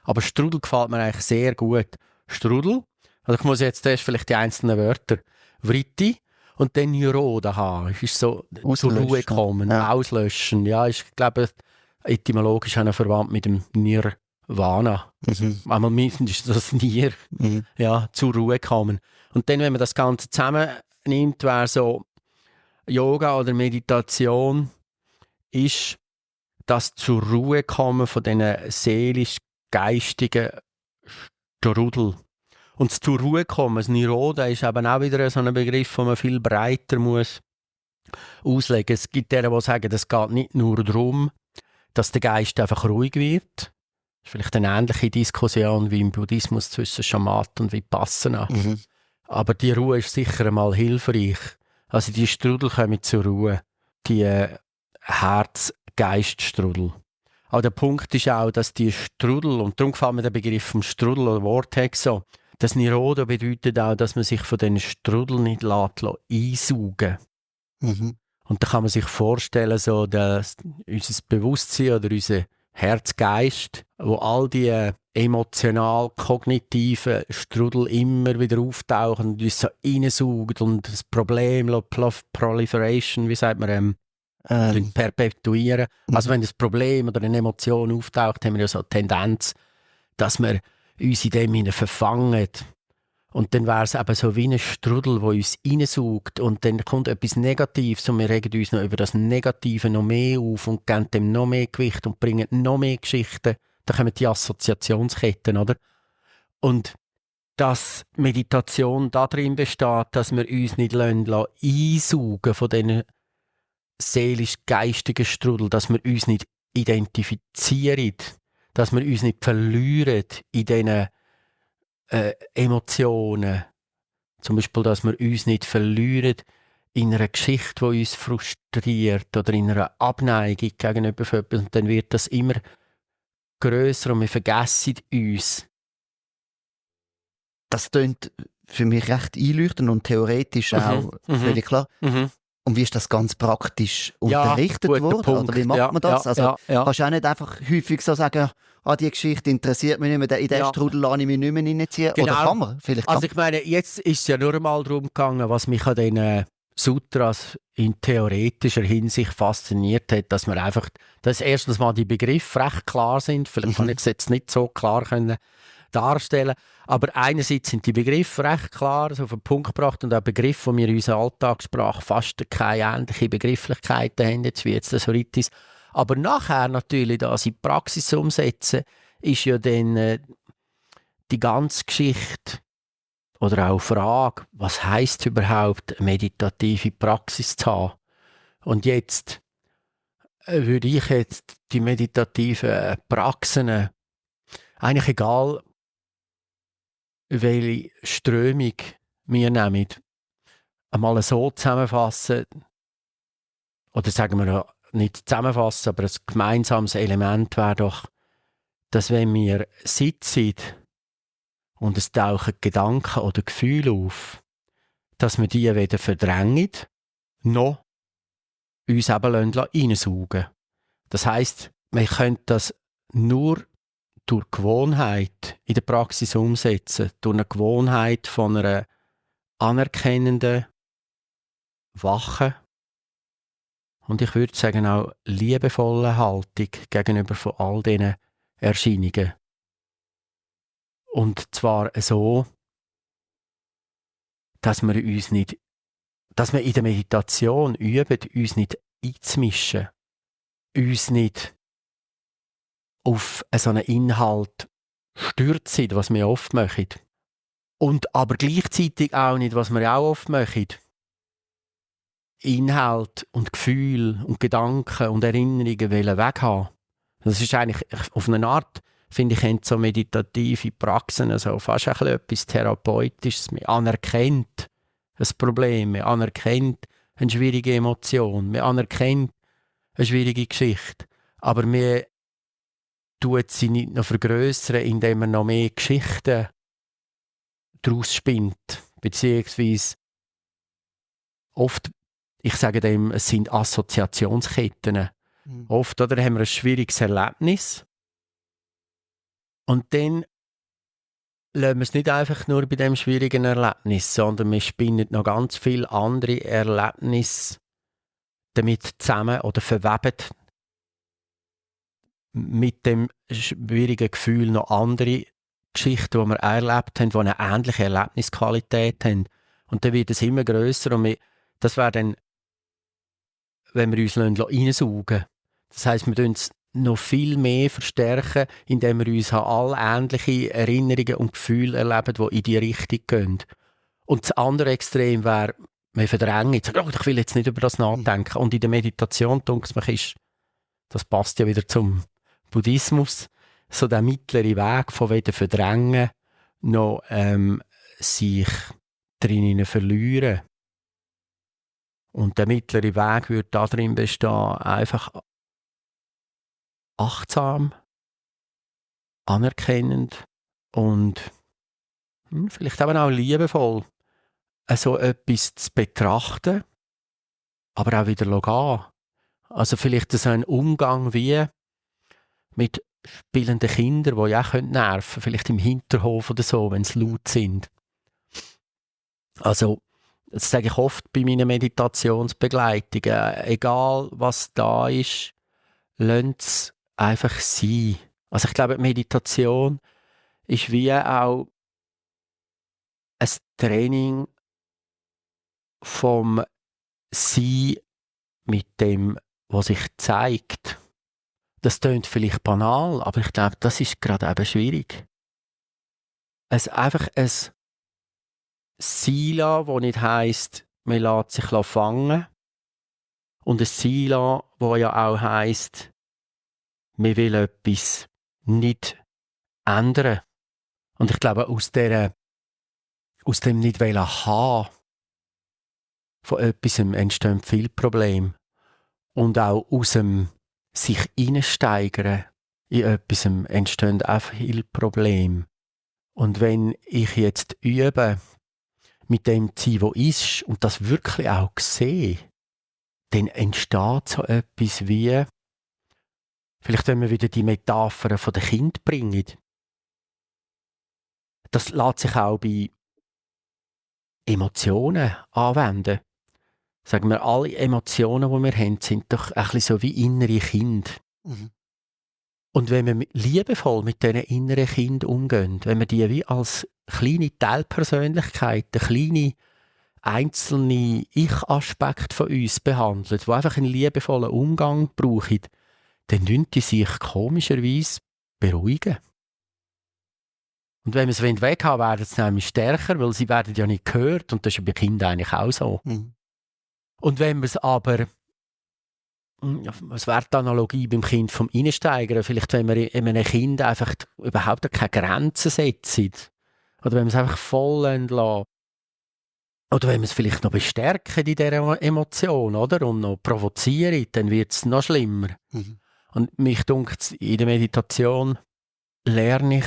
Aber Strudel gefällt mir eigentlich sehr gut. Strudel, also ich muss jetzt erst vielleicht die einzelnen Wörter. Vritti und dann Nirodha haben. Es ist so zur Ruhe kommen, auslöschen. Ja, ich glaube, etymologisch auch noch verwandt mit dem Nirvana. Einmal mindestens ist das Nir, ja, zur Ruhe kommen. Und dann, wenn man das Ganze zusammennimmt, wäre so Yoga oder Meditation, ist das zur Ruhe kommen von diesen seelisch-geistigen Strudel. Und das zur Ruhe kommen, das Nirodha, ist eben auch wieder so ein Begriff, den man viel breiter muss auslegen. Es gibt denen, die sagen, es geht nicht nur darum, dass der Geist einfach ruhig wird. Das ist vielleicht eine ähnliche Diskussion wie im Buddhismus zwischen Shamat und Vipassana. Aber die Ruhe ist sicher einmal hilfreich. Also die Strudel kommen zur Ruhe. Die Herz-Geist-Strudel. Aber der Punkt ist auch, dass die Strudel, und darum gefällt mir der Begriff vom Strudel oder Vortex so, das Niroda bedeutet auch, dass man sich von diesen Strudel nicht einsaugen lässt. Und da kann man sich vorstellen, so, dass unser Bewusstsein oder unser Herzgeist, wo all die emotional-kognitiven Strudel immer wieder auftauchen und uns so reinsaugt und das Problem, Proliferation, wie sagt man, perpetuieren. Also wenn das Problem oder eine Emotion auftaucht, haben wir ja so eine Tendenz, dass wir uns in dem verfangen. Und dann wäre es eben so wie ein Strudel, der uns reinsaugt und dann kommt etwas Negatives und wir regen uns noch über das Negative noch mehr auf und geben dem noch mehr Gewicht und bringen noch mehr Geschichten. Da kommen die Assoziationsketten, oder? Und dass Meditation darin besteht, dass wir uns nicht einsaugen von diesen seelisch-geistigen Strudel, dass wir uns nicht identifizieren, dass wir uns nicht verlieren in diesen Emotionen. Zum Beispiel, dass wir uns nicht verlieren in einer Geschichte, die uns frustriert oder in einer Abneigung gegenüber etwas. Und dann wird das immer grösser und wir vergessen uns. Das klingt für mich recht einleuchtend und theoretisch auch völlig klar. Und wie ist das ganz praktisch unterrichtet worden? Punkt. Oder wie macht man das? Ja. Kannst du auch nicht einfach häufig so sagen, die Geschichte interessiert mich nicht mehr, in diesen Strudel lasse ich mich nicht mehr reinziehen? Genau. Oder kann man? Also ich meine, jetzt ist es ja nur einmal darum gegangen, was mich an den Sutras in theoretischer Hinsicht fasziniert hat, dass erstens mal die Begriffe recht klar sind. Vielleicht kann ich es jetzt nicht so klar darstellen. Aber einerseits sind die Begriffe recht klar, so auf den Punkt gebracht und auch Begriffe, die wir in unserer Alltagssprache fast keine ähnlichen Begrifflichkeiten haben, jetzt wie jetzt das Horitis. Aber nachher natürlich, das in die Praxis umsetzen, ist ja dann die ganze Geschichte oder auch Frage, was heisst überhaupt, eine meditative Praxis zu haben? Und jetzt würde ich jetzt die meditativen Praxen, eigentlich egal, welche Strömung wir nehmen, einmal so zusammenfassen, oder sagen wir nicht zusammenfassen, aber ein gemeinsames Element wäre doch, dass wenn wir sitzen und es tauchen Gedanken oder Gefühle auf, dass wir die weder verdrängen, noch uns eben reinsaugen. Das heisst, wir können das nur durch Gewohnheit in der Praxis umsetzen, durch eine Gewohnheit von einer anerkennenden, wachen und ich würde sagen auch liebevollen Haltung gegenüber von all diesen Erscheinungen. Und zwar so, dass wir in der Meditation üben, uns nicht einzumischen, uns nicht auf so einen Inhalt stürzen, was wir oft machen. Und aber gleichzeitig auch nicht, was wir auch oft machen. Inhalt und Gefühl und Gedanken und Erinnerungen weghaben. Das ist eigentlich auf eine Art, finde ich, haben so meditative Praxen also fast ein bisschen etwas Therapeutisches. Man anerkennt ein Problem, man anerkennt eine schwierige Emotion, man anerkennt eine schwierige Geschichte. Aber man tut sie nicht noch vergrössern, indem man noch mehr Geschichten daraus spinnt. Beziehungsweise oft, ich sage dem, es sind Assoziationsketten. Oft oder, haben wir ein schwieriges Erlebnis und dann lassen wir es nicht einfach nur bei dem schwierigen Erlebnis, sondern wir spinnen noch ganz viele andere Erlebnisse damit zusammen oder verweben mit dem schwierigen Gefühl noch andere Geschichten, die wir erlebt haben, die eine ähnliche Erlebnisqualität haben. Und dann wird es immer grösser und das wäre dann, wenn wir uns reinsaugen. Das heisst, wir tun es noch viel mehr verstärken, indem wir uns alle ähnliche Erinnerungen und Gefühle erleben, die in die Richtung gehen. Und das andere Extrem wäre, man verdrängt, sagt, oh, ich will jetzt nicht über das nachdenken. Und in der Meditation, denke ich, das passt ja wieder zum Buddhismus, so der mittlere Weg von weder verdrängen, noch sich drinnen verlieren. Und der mittlere Weg würde darin bestehen, einfach achtsam, anerkennend und vielleicht eben auch liebevoll so etwas zu betrachten, aber auch wieder gehen. Also vielleicht so ein Umgang wie mit spielenden Kindern, die ja auch nerven können, vielleicht im Hinterhof oder so, wenn sie laut sind. Also, das sage ich oft bei meinen Meditationsbegleitungen. Egal, was da ist, lasst es einfach sein. Also ich glaube, die Meditation ist wie auch ein Training vom Sein mit dem, was sich zeigt. Das klingt vielleicht banal, aber ich glaube, das ist gerade eben schwierig. Einfach ein Sein lassen, das nicht heisst, man lässt sich fangen. Und ein Sein lassen, das ja auch heisst, man will etwas nicht ändern. Und ich glaube, aus dem nicht wollen haben, von etwas entstehen viele Probleme. Und auch aus dem sich hineinsteigern in etwas entstehen auch viele Probleme. Und wenn ich jetzt übe, mit dem zu sein, was ist, und das wirklich auch sehe, dann entsteht so etwas wie, vielleicht wenn wir wieder die Metapher von den Kind bringen, das lässt sich auch bei Emotionen anwenden. Sagen wir, alle Emotionen, die wir haben, sind doch ein bisschen so wie innere Kinder. Mhm. Und wenn wir liebevoll mit diesen inneren Kindern umgehen, wenn wir die wie als kleine Teilpersönlichkeiten, kleine einzelne Ich-Aspekte von uns behandeln, die einfach einen liebevollen Umgang brauchen, dann tun die sich komischerweise beruhigen. Und wenn wir es weghaben, werden sie nämlich stärker, weil sie werden ja nicht gehört. Und das ist bei Kindern eigentlich auch so. Mhm. Und wenn wir es aber, was wäre die Analogie beim Kind vom Innensteigern? Vielleicht, wenn wir einem Kind einfach überhaupt keine Grenzen setzen. Oder wenn wir es einfach voll entlassen. Oder wenn wir es vielleicht noch bestärken in dieser Emotion, oder? Und noch provozieren, dann wird es noch schlimmer. Mhm. Und mich dunkt, in der Meditation lerne ich,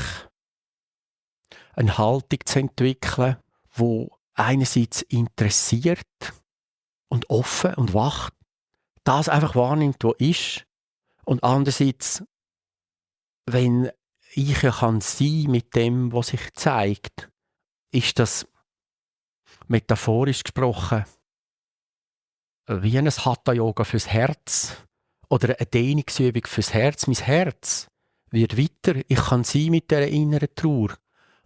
eine Haltung zu entwickeln, die einerseits interessiert und offen und wach das einfach wahrnimmt, was ist. Und andererseits, wenn ich ja kann sein mit dem, was sich zeigt, ist das metaphorisch gesprochen wie ein Hatha-Yoga fürs Herz oder eine Dehnungsübung fürs Herz. Mein Herz wird weiter. Ich kann sein mit dieser inneren Trauer.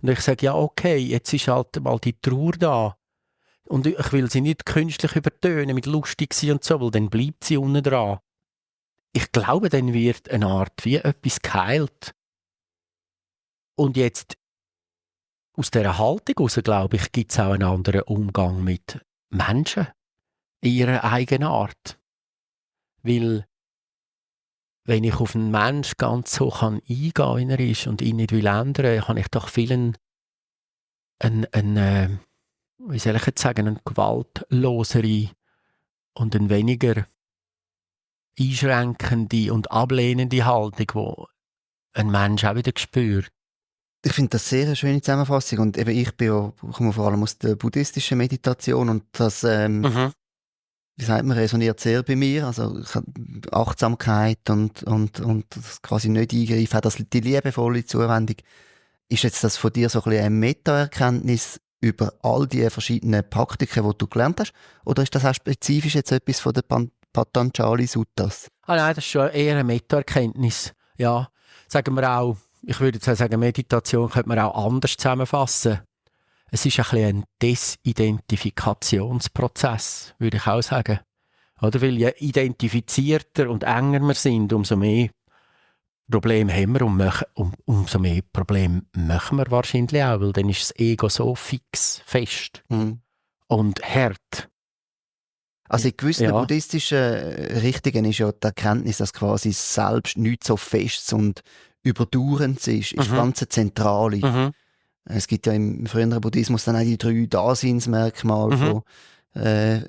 Und ich sage, ja okay, jetzt ist halt mal die Trauer da. Und ich will sie nicht künstlich übertönen mit lustig sein und so, weil dann bleibt sie unten dran. Ich glaube, dann wird eine Art wie etwas geheilt. Und jetzt aus dieser Haltung heraus, glaube ich, gibt es auch einen anderen Umgang mit Menschen in ihrer eigenen Art. Weil, wenn ich auf einen Menschen ganz so eingehen kann, wie er ist, und ihn nicht will ändern, habe ich doch vielen wie soll ich jetzt sagen, eine gewaltlosere und eine weniger einschränkende und ablehnende Haltung, die ein Mensch auch wieder spürt. Ich finde das sehr eine schöne Zusammenfassung und eben ich komme vor allem aus der buddhistischen Meditation und das, wie sagt man, resoniert sehr bei mir, also Achtsamkeit und das quasi nicht eingreifen, auch die liebevolle Zuwendung. Ist jetzt das von dir so ein bisschen eine Meta-Erkenntnis über all die verschiedenen Praktiken, die du gelernt hast, oder ist das auch spezifisch jetzt etwas von der Patanjali Suttas? Nein, das ist schon eher eine Meta-Erkenntnis, ja. Sagen wir auch, ich würde jetzt sagen, Meditation könnte man auch anders zusammenfassen. Es ist ein bisschen ein Desidentifikationsprozess, würde ich auch sagen. Oder? Weil je identifizierter und enger wir sind, umso mehr Probleme haben wir und umso mehr Probleme machen wir wahrscheinlich auch, weil dann ist das Ego so fix, fest und hart. Also in gewissen buddhistischen Richtungen ist ja die Erkenntnis, dass quasi selbst nichts so Festes und Überdauerndes ist ganz eine zentrale. Es gibt ja im früheren Buddhismus dann auch die 3 Daseinsmerkmale von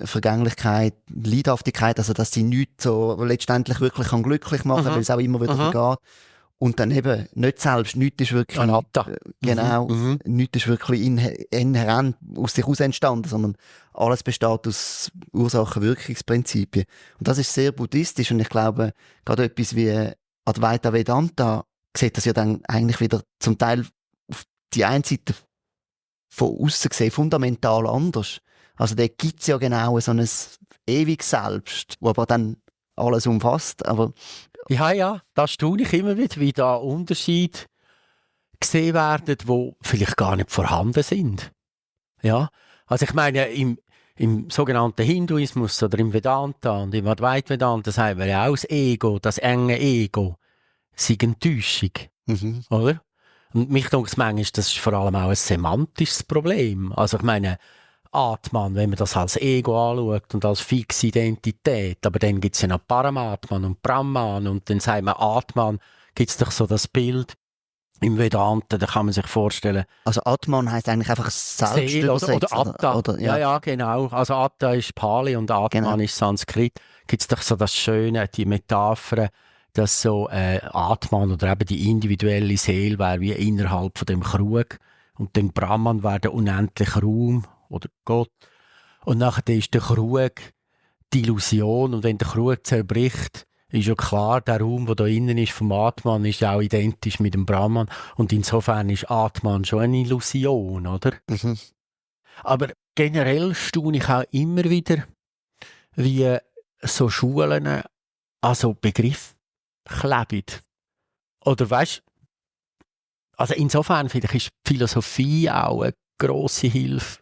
Vergänglichkeit, Leidhaftigkeit, also dass sie nichts so letztendlich wirklich glücklich machen kann, weil es auch immer wieder vergeht. Und dann eben nicht selbst, nichts ist wirklich nichts ist wirklich inhärent aus sich heraus entstanden, sondern alles besteht aus Ursachen-Wirkungsprinzipien. Und das ist sehr buddhistisch und ich glaube, gerade etwas wie Advaita Vedanta sieht das ja dann eigentlich wieder zum Teil auf die einen Seite von außen gesehen fundamental anders. Also da gibt es ja genau so ein ewiges Selbst, das aber dann alles umfasst, aber ja, das staune ich immer wieder, wie da Unterschiede gesehen werden, die vielleicht gar nicht vorhanden sind. Ja, also ich meine, im sogenannten Hinduismus oder im Vedanta und im Advaita Vedanta sagen wir ja auch das Ego, das enge Ego, sei eine Täuschung, oder? Und mich denkt manchmal, das ist vor allem auch ein semantisches Problem. Also ich meine, Atman, wenn man das als Ego anschaut und als fixe Identität, aber dann gibt es ja noch Paramatman und Brahman und dann sagt man Atman, gibt es doch so das Bild im Vedanta, da kann man sich vorstellen. Also Atman heisst eigentlich einfach selbst oder Atta. Oder, ja, genau. Also Atta ist Pali und Atman ist Sanskrit. Gibt es doch so das Schöne, die Metapher, dass so Atman oder eben die individuelle Seele wäre wie innerhalb von dem Krug und dann Brahman wäre der unendliche Raum oder Gott. Und nachher ist der Krug die Illusion und wenn der Krug zerbricht, ist ja klar, der Raum, der da innen ist vom Atman, ist auch identisch mit dem Brahman und insofern ist Atman schon eine Illusion, oder? Aber generell staune ich auch immer wieder, wie so Schulen also Begriffe kleben. Oder weißt, also insofern vielleicht ist die Philosophie auch eine grosse Hilfe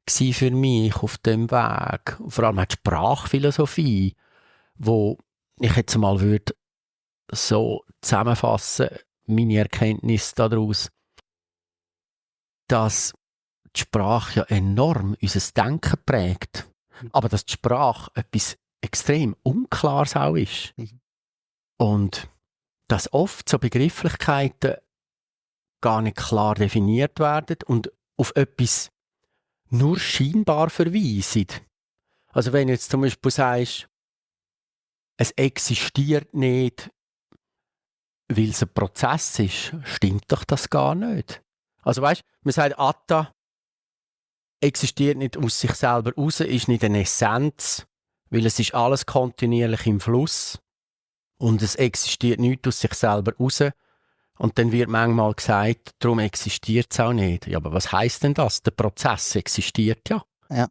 für mich auf dem Weg. Vor allem die Sprachphilosophie, wo ich jetzt mal würde so zusammenfassen, meine Erkenntnis daraus, dass die Sprache ja enorm unser Denken prägt, aber dass die Sprache etwas extrem Unklares auch ist. Und dass oft so Begrifflichkeiten gar nicht klar definiert werden und auf etwas nur scheinbar verweisen. Also wenn du jetzt zum Beispiel sagst, es existiert nicht, weil es ein Prozess ist, stimmt doch das gar nicht. Also weißt, man sagt, Atta existiert nicht aus sich selber raus, ist nicht eine Essenz, weil es ist alles kontinuierlich im Fluss und es existiert nicht aus sich selber raus. Und dann wird manchmal gesagt, darum existiert es auch nicht. Ja, aber was heisst denn das? Der Prozess existiert ja. Ja.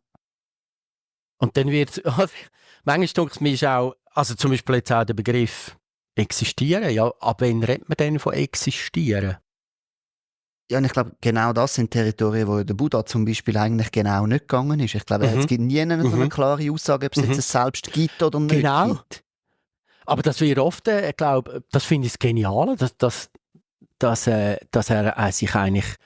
Und dann wird, manchmal denke ich mir ist auch, also zum Beispiel jetzt auch der Begriff existieren, ja, ab wann redet man denn von existieren? Ja, und ich glaube, genau das sind Territorien, wo der Buddha zum Beispiel eigentlich genau nicht gegangen ist. Ich glaube, es gibt nie eine so eine klare Aussage, ob es jetzt ein Selbst gibt oder nicht gibt. Aber das wird oft, ich glaube, das finde ich das Geniale, dass er sich eigentlich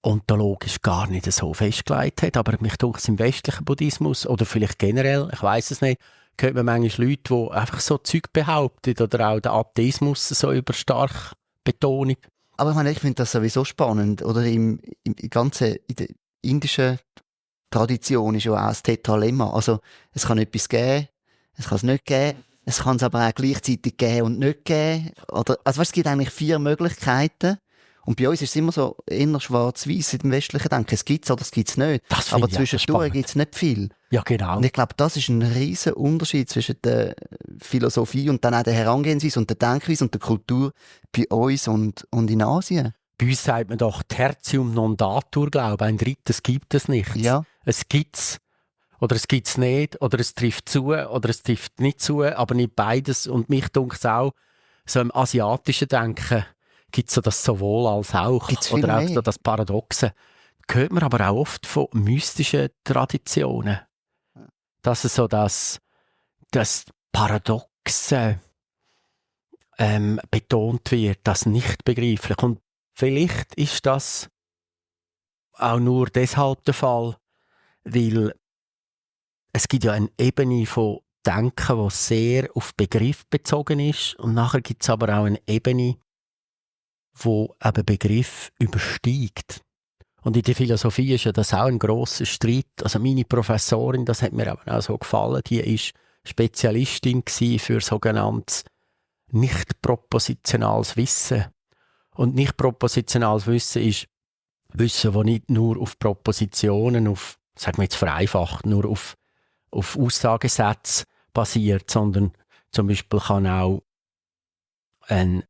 ontologisch gar nicht so festgelegt hat. Aber mich denke, im westlichen Buddhismus oder vielleicht generell, ich weiß es nicht, hört man manchmal Leute, die einfach so Zeug behaupten oder auch den Atheismus so über stark Betonung. Aber ich meine, ich finde das sowieso spannend. Oder in der indischen Tradition ist ja auch das Tetralemma. Also es kann etwas geben, es kann es nicht geben. Es kann es aber auch gleichzeitig geben und nicht geben. Oder, also es gibt eigentlich 4 Möglichkeiten. Und bei uns ist es immer so eher schwarz-weiß in dem westlichen Denken. Es gibt es oder es gibt es nicht. Aber zwischendurch gibt es nicht viel. Ja, genau. Und ich glaube, das ist ein riesen Unterschied zwischen der Philosophie und dann auch der Herangehensweise und der Denkweise und der Kultur bei uns und in Asien. Bei uns sagt man doch Tertium non datur, glaube ich. Ein drittes gibt es nicht. Ja. Es gibt's. Oder es gibt es nicht. Oder es trifft zu. Oder es trifft nicht zu. Aber nicht beides. Und mich denkt es auch, so im asiatischen Denken gibt es so das sowohl als auch. Oder auch so das Paradoxe. Hört man aber auch oft von mystischen Traditionen. Dass es so das Paradoxe betont wird, das nicht begreiflich. Und vielleicht ist das auch nur deshalb der Fall, weil es gibt ja eine Ebene von Denken, die sehr auf Begriff bezogen ist. Und nachher gibt es aber auch eine Ebene, wo eben Begriff übersteigt. Und in der Philosophie ist ja das auch ein grosser Streit. Also meine Professorin, das hat mir auch so gefallen, die ist Spezialistin für sogenanntes nicht-propositionales Wissen. Und nicht-propositionales Wissen ist Wissen, das nicht nur auf Propositionen, sagen wir jetzt vereinfacht, nur auf Aussagesätze basiert, sondern zum Beispiel kann auch ein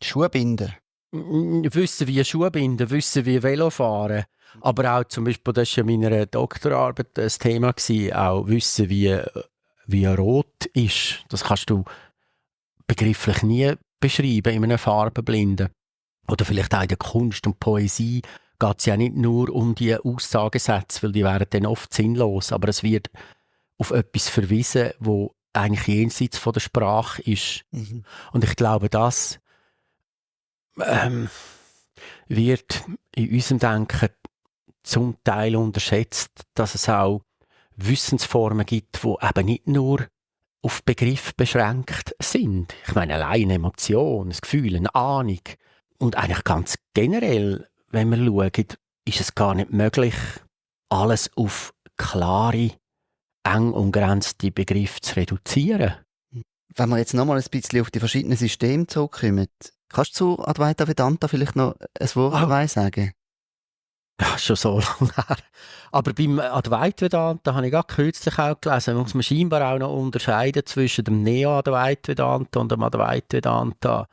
Schuhe binden. Wissen wie Schuhe binden, wissen wie Velo fahren, aber auch zum Beispiel, das war ja in meiner Doktorarbeit ein Thema, auch wissen wie rot ist. Das kannst du begrifflich nie beschreiben in einem Farbenblinden. Oder vielleicht auch in der Kunst und Poesie geht es ja nicht nur um die Aussagesätze, weil die wären dann oft sinnlos, aber es wird auf etwas verwiesen, wo eigentlich jenseits von der Sprache ist. Mhm. Und ich glaube, das wird in unserem Denken zum Teil unterschätzt, dass es auch Wissensformen gibt, die eben nicht nur auf Begriff beschränkt sind. Ich meine, allein eine Emotion, ein Gefühl, eine Ahnung. Und eigentlich ganz generell, wenn wir schauen, ist es gar nicht möglich, alles auf klare, eng umgrenzte Begriffe zu reduzieren. Wenn wir jetzt nochmal ein bisschen auf die verschiedenen Systeme zurückkommen, kannst du zu Advaita Vedanta vielleicht noch ein Wort sagen? Ja, schon so lange her. Aber beim Advaita Vedanta habe ich gerade kürzlich auch gelesen, muss man scheinbar auch noch unterscheiden zwischen dem Neo-Advaita Vedanta und dem Advaita Vedanta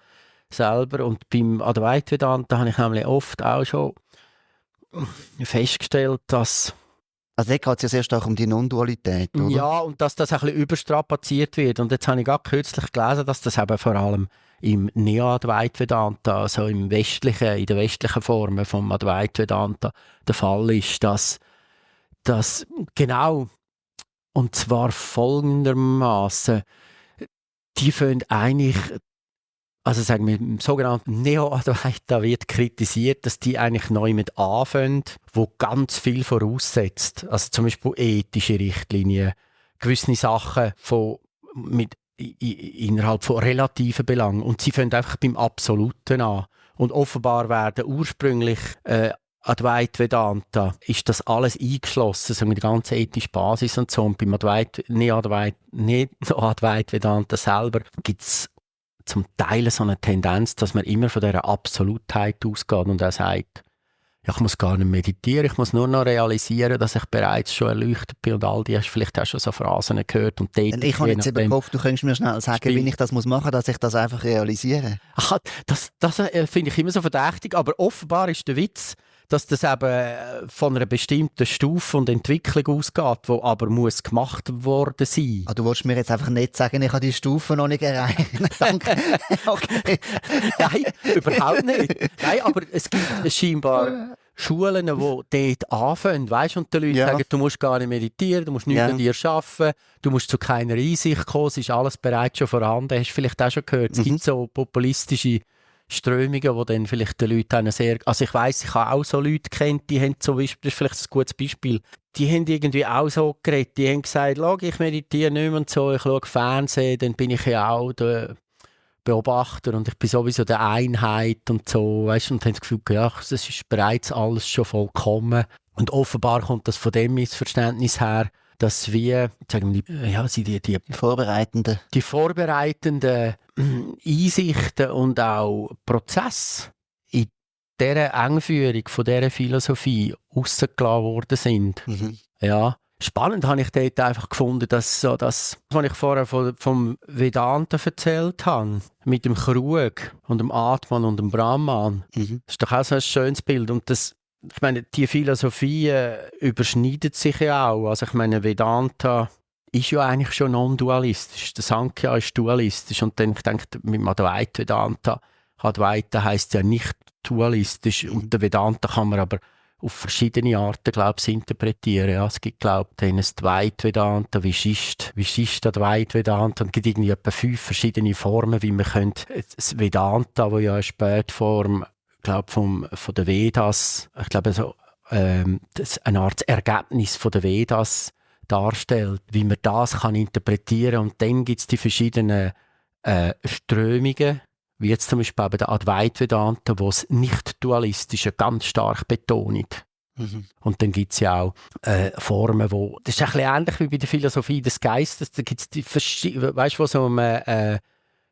selber. Und beim Advaita Vedanta habe ich nämlich oft auch schon festgestellt, dass Also da geht es ja sehr stark um die Non-Dualität, oder? ja, und dass das ein bisschen überstrapaziert wird. Und jetzt habe ich gerade kürzlich gelesen, dass das eben vor allem im Neo-Advaita Vedanta, also in der westlichen Form vom Advaita Vedanta der Fall ist, dass genau, und zwar folgendermaßen, die fangen eigentlich, also sagen wir, im sogenannten Neo-Advaita wird kritisiert, dass die eigentlich neu mit anfangen, wo ganz viel voraussetzt. Also zum Beispiel ethische Richtlinien, gewisse Sachen innerhalb von relativen Belangen. Und sie fangen einfach beim Absoluten an. Und offenbar werden ursprünglich Advaita Vedanta ist das alles eingeschlossen, so mit der ganzen ethischen Basis und so. Und beim Neo-Advaita Vedanta selber gibt es zum Teil so eine Tendenz, dass man immer von dieser Absolutheit ausgeht und auch sagt, ja, ich muss gar nicht meditieren, ich muss nur noch realisieren, dass ich bereits schon erleuchtet bin und all die hast vielleicht auch schon so Phrasen gehört. Und ich habe jetzt eben gehofft, du könntest mir schnell sagen, wie ich das machen muss, dass ich das einfach realisiere. Ach, das finde ich immer so verdächtig, aber offenbar ist der Witz, dass das eben von einer bestimmten Stufe und Entwicklung ausgeht, die aber muss gemacht worden sein. Du willst mir jetzt einfach nicht sagen, ich habe die Stufe noch nicht erreicht. Danke. Okay. Nein, überhaupt nicht. Nein, aber es gibt scheinbar Schulen, die dort anfangen, weißt? Und die Leute sagen, du musst gar nicht meditieren, du musst nichts an dir arbeiten, du musst zu keiner Einsicht kommen, es ist alles bereits schon vorhanden. Hast du vielleicht auch schon gehört, es gibt so populistische Strömungen, die dann vielleicht den Leuten sehr... Also ich weiss, ich habe auch so Leute kennt, die haben zum Beispiel, das ist vielleicht ein gutes Beispiel, die haben irgendwie auch so geredet, die haben gesagt, schau, ich meditiere nicht mehr und so, ich schaue Fernsehen, dann bin ich ja auch der Beobachter und ich bin sowieso der Einheit und so, weißt du, und haben das Gefühl, ja, das ist bereits alles schon vollkommen. Und offenbar kommt das von dem Missverständnis her, dass wir, sagen wir, die vorbereitenden Einsichten und auch Prozesse in dieser Engführung von dieser Philosophie rausgelassen worden sind. Ja, spannend habe ich dort einfach gefunden, dass so das, was ich vorher vom Vedanta erzählt habe, mit dem Krug und dem Atman und dem Brahman, das ist doch auch so ein schönes Bild. Und das, ich meine, die Philosophie überschneidet sich ja auch. Also ich meine, Vedanta ist ja eigentlich schon non-dualistisch. Der Sankhya ist dualistisch. Und dann, ich denke, mit dem Advaita Vedanta, Advaita heisst ja nicht dualistisch. Und der Vedanta kann man aber auf verschiedene Arten, glaube ich, interpretieren. Ja, es gibt, glaube ich, ein Advaita Vedanta, Vishishta Advaita Vedanta. Und es gibt irgendwie etwa 5 verschiedene Formen, wie man könnte das Vedanta, wo ja eine Spätform, glaube von den Vedas, ich glaube so, das eine Art Ergebnis von den Vedas darstellt, wie man das kann interpretieren. Und dann gibt es die verschiedenen Strömungen, wie jetzt zum Beispiel bei der Advaita-Vedanta, wo das Nicht-Dualistische ganz stark betont. Und dann gibt es ja auch Formen, wo, das ist ein bisschen ähnlich wie bei der Philosophie des Geistes, da gibt es die weißt du, wo so um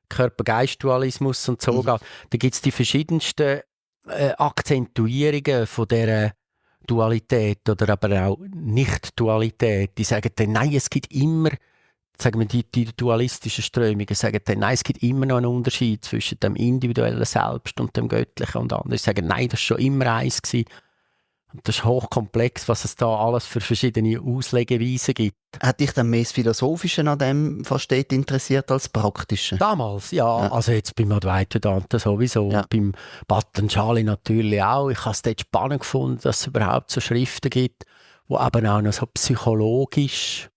Körper-Geist-Dualismus und so geht, da gibt es die verschiedensten Akzentuierungen von dieser Dualität oder aber auch Nicht-Dualität. Die sagen dann, nein, es gibt immer, sagen wir, die dualistischen Strömungen sagen dann, nein, es gibt immer noch einen Unterschied zwischen dem individuellen Selbst und dem Göttlichen, und andere sagen, nein, das war schon immer eins gewesen. Und das ist hochkomplex, was es da alles für verschiedene Auslegeweisen gibt. Hat dich dann mehr das Philosophische an dem Versteht interessiert als das Praktische? Damals, ja. Also jetzt beim Advaita-Vedanta sowieso. Ja. Beim Patanjali natürlich auch. Ich habe es dort spannend gefunden, dass es überhaupt so Schriften gibt, die eben auch noch so psychologisch,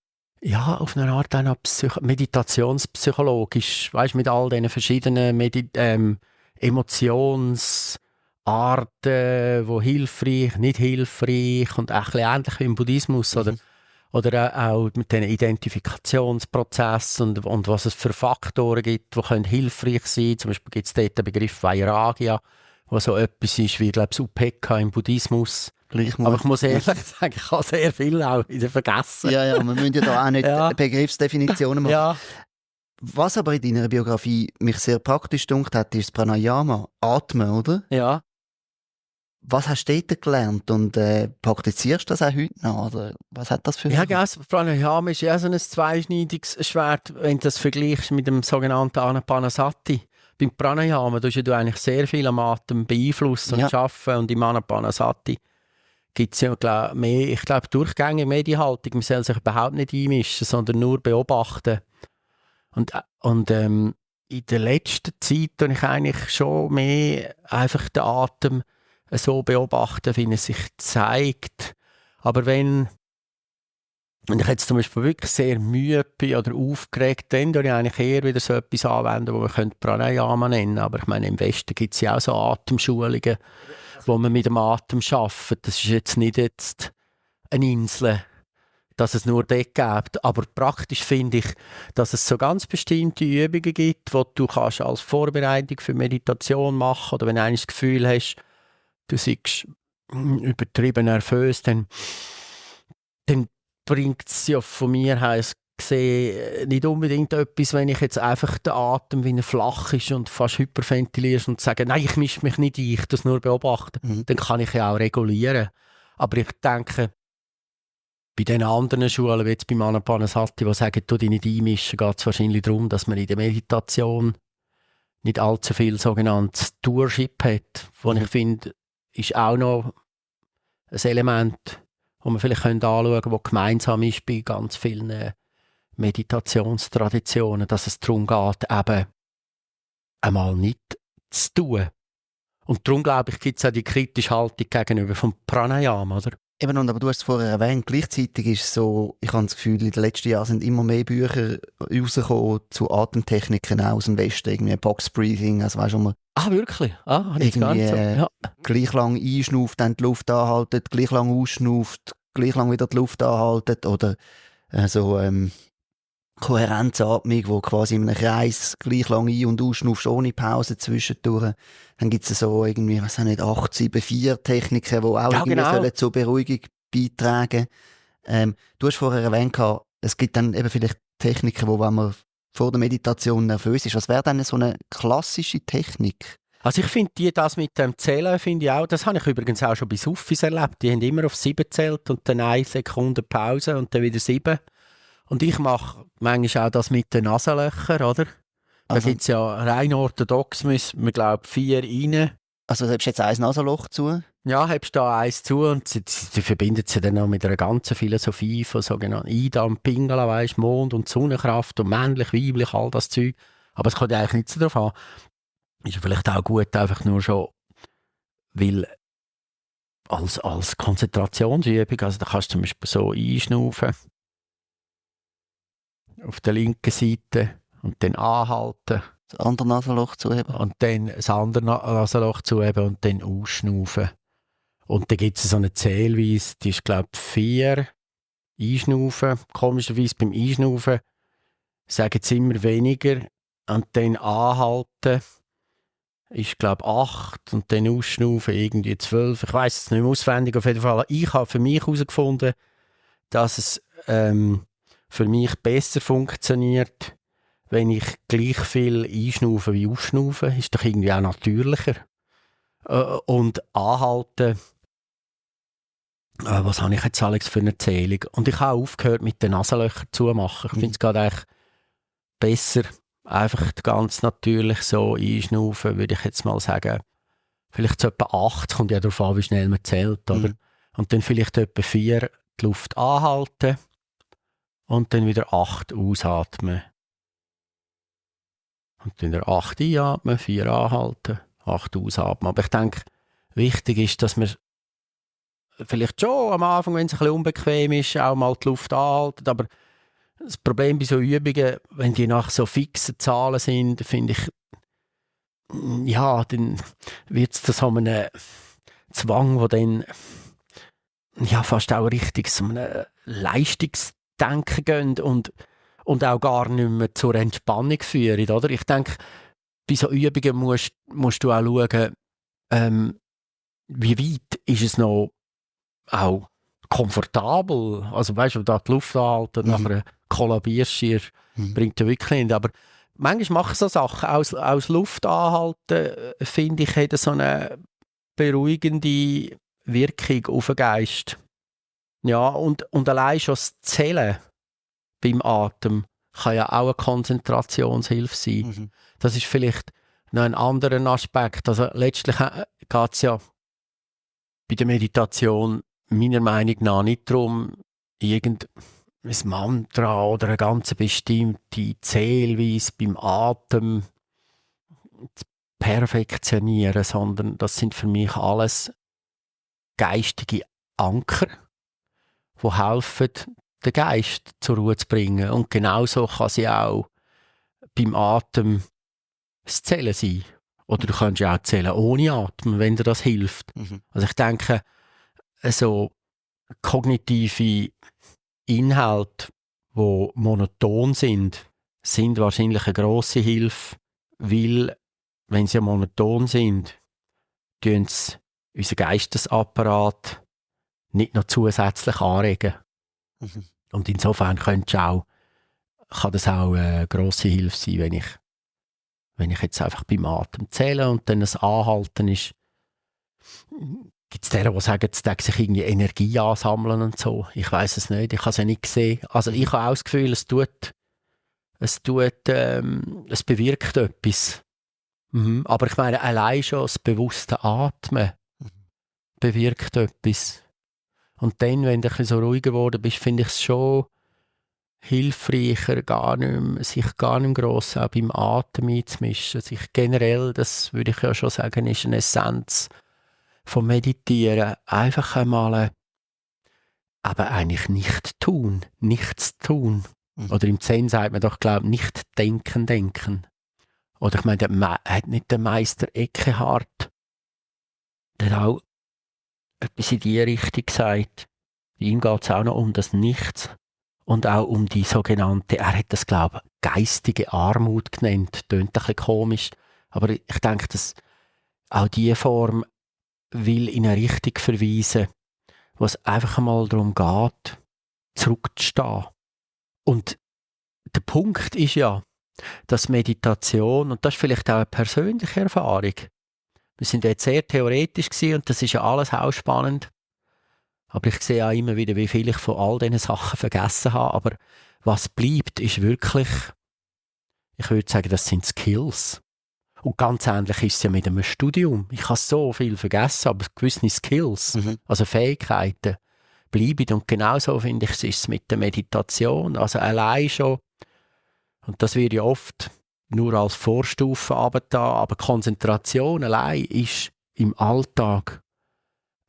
ja, auf eine Art auch noch meditationspsychologisch, weißt, mit all diesen verschiedenen Emotionsarten, wo hilfreich, nicht hilfreich und auch ein bisschen ähnlich wie im Buddhismus, oder auch mit den Identifikationsprozessen und was es für Faktoren gibt, die können hilfreich sein können. Zum Beispiel gibt es dort den Begriff Vairagya, wo so etwas ist wie, glaube ich, Upekkha im Buddhismus. Aber ich muss ehrlich sagen, ich habe sehr viel auch wieder vergessen. Ja, wir müssen ja da auch nicht Begriffsdefinitionen machen. Ja. Was aber in deiner Biografie mich sehr praktisch gedunkt hat, ist das Pranayama, Atmen, oder? Ja. Was hast du dort gelernt und praktizierst du das auch heute noch? Oder was hat das für Ja, das Pranayama ist ja so ein zweischneidiges Schwert, wenn du das vergleichst mit dem sogenannten Anapanasati. Beim Pranayama tust du eigentlich sehr viel am Atem beeinflussen und arbeiten, und im Anapanasati gibt es ja mehr, ich glaube, durchgängige Medienhaltung. Man soll sich überhaupt nicht einmischen, sondern nur beobachten. Und in der letzten Zeit tue ich eigentlich schon mehr einfach den Atem so beobachten, wie er sich zeigt. Aber wenn ich jetzt zum Beispiel wirklich sehr müde bin oder aufgeregt, dann tue ich eigentlich eher wieder so etwas anwenden, wo man Pranayama nennen könnte. Aber ich meine, im Westen gibt es ja auch so Atemschulungen, wo man mit dem Atem arbeitet. Das ist jetzt nicht eine Insel, dass es nur dort gibt. Aber praktisch finde ich, dass es so ganz bestimmte Übungen gibt, die du kannst als Vorbereitung für Meditation machen, oder wenn du das Gefühl hast, du seist übertrieben nervös, dann bringt es ja von mir her gesehen nicht unbedingt etwas, wenn ich jetzt einfach den Atem, wie er flach ist und fast hyperventilierst und sage, nein, ich mische mich nicht ein, ich das nur beobachten. Dann kann ich ja auch regulieren. Aber ich denke, bei den anderen Schulen, wie jetzt beim Anapanasati, die sagen, du dich nicht einmischen, geht es wahrscheinlich darum, dass man in der Meditation nicht allzu viel sogenanntes Stewardship hat, wo ich finde, ist auch noch ein Element, das man vielleicht anschauen könnte, das gemeinsam ist bei ganz vielen Meditationstraditionen, dass es darum geht, eben einmal nicht zu tun. Und darum, glaube ich, gibt es auch die kritische Haltung gegenüber vom Pranayama, oder? Eben, aber du hast es vorher erwähnt, gleichzeitig ist es so, ich habe das Gefühl, in den letzten Jahren sind immer mehr Bücher rausgekommen zu Atemtechniken aus dem Westen, irgendwie Box Breathing, also weißt du, man wirklich? Habe ich gar nicht so. Gleich lang einschnauft, dann die Luft anhaltet, gleich lang ausschnauft, gleich lang wieder die Luft anhaltet, oder Kohärenzatmung, wo quasi in einem Kreis gleich lang ein- und ausschnaufst, ohne Pause zwischendurch. Dann gibt es so irgendwie, 8-7-4-Techniken, die auch irgendwie sollen zur Beruhigung beitragen. Du hast vorher erwähnt, es gibt dann eben vielleicht Techniken, wo wenn man vor der Meditation nervös ist. Was wäre dann so eine klassische Technik? Also ich finde das mit dem Zählen, finde ich auch, das habe ich übrigens auch schon bei Sufis erlebt. Die haben immer auf 7 gezählt und dann 1 Sekunde Pause und dann wieder 7. Und ich mache manchmal auch das mit den Nasenlöchern, oder? Da gibt es ja rein orthodox, müssen wir glaube 4 rein. Also du hast jetzt ein Nasenloch zu? Ja, hast da eins zu, und sie verbindet sie dann auch mit einer ganzen Philosophie von sogenannten Idam, Pingala, weißt, Mond- und Sonnenkraft und männlich, weiblich, all das Zeug. Aber es kommt eigentlich nicht so drauf an. Ist ja vielleicht auch gut, einfach nur schon, weil als Konzentrationsübung, also da kannst du zum Beispiel so einschnaufen auf der linken Seite und dann anhalten. Das andere Nasenloch zuheben. Und dann das andere Nasenloch zuheben und dann ausschnaufen. Und dann gibt es so eine Zählweise, die ist glaube ich 4, Einschnaufen. Komischerweise beim Einschnaufen sagen sie immer weniger. Und dann anhalten ist, glaube ich, 8 und dann ausschnaufen irgendwie 12. Ich weiss es nicht mehr auswendig. Auf jeden Fall, ich habe für mich herausgefunden, dass es für mich besser funktioniert, wenn ich gleich viel einschnaufe wie ausschnaufe. Ist doch irgendwie auch natürlicher. Und anhalten, was habe ich jetzt Alex für eine Erzählung? Und ich habe aufgehört, mit den Nasenlöchern zu machen. Ich finde es gerade eigentlich besser, einfach ganz natürlich so einschnaufen, würde ich jetzt mal sagen. Vielleicht so etwa 8, kommt ja darauf an, wie schnell man zählt, oder? Und dann vielleicht etwa 4 die Luft anhalten und dann wieder 8 ausatmen. Und dann wieder 8 einatmen, 4 anhalten, 8 ausatmen. Aber ich denke, wichtig ist, dass man vielleicht schon am Anfang, wenn es ein bisschen unbequem ist, auch mal die Luft anhalten. Aber das Problem bei so Übungen, wenn die nach so fixen Zahlen sind, finde ich, ja, dann wird es zu so einem Zwang, der dann ja, fast auch richtig so einem Leistungsdenken geht und auch gar nicht mehr zur Entspannung führen, oder? Ich denke, bei so Übungen musst du auch schauen, wie weit ist es noch auch komfortabel. Also weißt du, da die Luft anhalten, nachher kollabierst du, bringt ja wirklich nicht. Aber manchmal machen so Sachen, aus Luft anhalten, finde ich, hat so eine beruhigende Wirkung auf den Geist. Ja, und allein schon das Zählen beim Atem kann ja auch eine Konzentrationshilfe sein. Das ist vielleicht noch ein anderer Aspekt. Also letztlich geht es ja bei der Meditation meiner Meinung nach nicht darum, irgendein Mantra oder eine ganz bestimmte Zählweise beim Atem zu perfektionieren, sondern das sind für mich alles geistige Anker, die helfen, den Geist zur Ruhe zu bringen. Und genauso kann sie auch beim Atem das Zählen sein. Oder du kannst ja auch zählen ohne Atmen, wenn dir das hilft. Also ich denke, so kognitive Inhalte, die monoton sind wahrscheinlich eine grosse Hilfe, weil, wenn sie monoton sind, tun sie unseren Geistesapparat nicht noch zusätzlich anregen. Und insofern kann das auch eine grosse Hilfe sein, wenn ich jetzt einfach beim Atem zähle und dann das Anhalten ist. Gibt es die sagen, es darf sich irgendwie Energie ansammeln und so? Ich weiß es nicht, ich habe es ja nicht gesehen. Also ich habe auch das Gefühl, es bewirkt etwas. Aber ich meine, allein schon das bewusste Atmen bewirkt etwas. Und dann, wenn du ein bisschen so ruhiger geworden bist, finde ich es schon hilfreicher, sich gar nicht gross auch beim Atem einzumischen. Sich generell, das würde ich ja schon sagen, ist eine Essenz vom Meditieren. Einfach einmal aber eigentlich nichts tun. Oder im Zen sagt man doch, glaube ich, nicht denken. Oder ich meine, hat nicht der Meister Eckhart, der hat auch etwas in die Richtung gesagt. Bei ihm geht es auch noch um das Nichts und auch um die sogenannte, er hat das, glaube ich, geistige Armut genannt. Tönt ein bisschen komisch, aber ich denke, dass auch diese Form will in eine Richtung verweisen, wo es einfach einmal darum geht, zurückzustehen. Und der Punkt ist ja, dass Meditation, und das ist vielleicht auch eine persönliche Erfahrung, wir sind jetzt sehr theoretisch gewesen und das ist ja alles auch spannend, aber ich sehe auch immer wieder, wie viel ich von all diesen Sachen vergessen habe, aber was bleibt, ist wirklich, ich würde sagen, das sind Skills. Und ganz ähnlich ist es ja mit einem Studium. Ich habe so viel vergessen, aber gewisse Skills, also Fähigkeiten, bleiben. Und genauso, finde ich, ist es mit der Meditation. Also allein schon, und das wird ja oft nur als Vorstufe abgetan, aber Konzentration allein ist im Alltag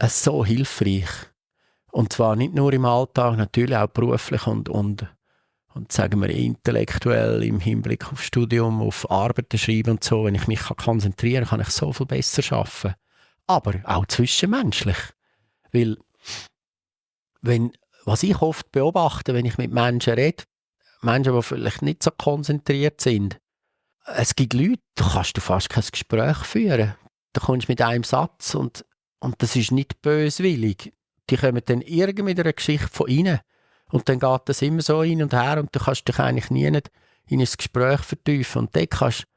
so hilfreich. Und zwar nicht nur im Alltag, natürlich auch beruflich und sagen wir intellektuell im Hinblick auf Studium, auf Arbeiten schreiben und so. Wenn ich mich konzentrieren kann, kann ich so viel besser arbeiten. Aber auch zwischenmenschlich. Weil, was ich oft beobachte, wenn ich mit Menschen rede, Menschen, die vielleicht nicht so konzentriert sind, es gibt Leute, da kannst du fast kein Gespräch führen. Da kommst du mit einem Satz und das ist nicht böswillig. Die kommen dann irgendwie mit einer Geschichte von innen. Und dann geht das immer so hin und her und du kannst dich eigentlich nie nicht in ein Gespräch vertiefen. Und das kannst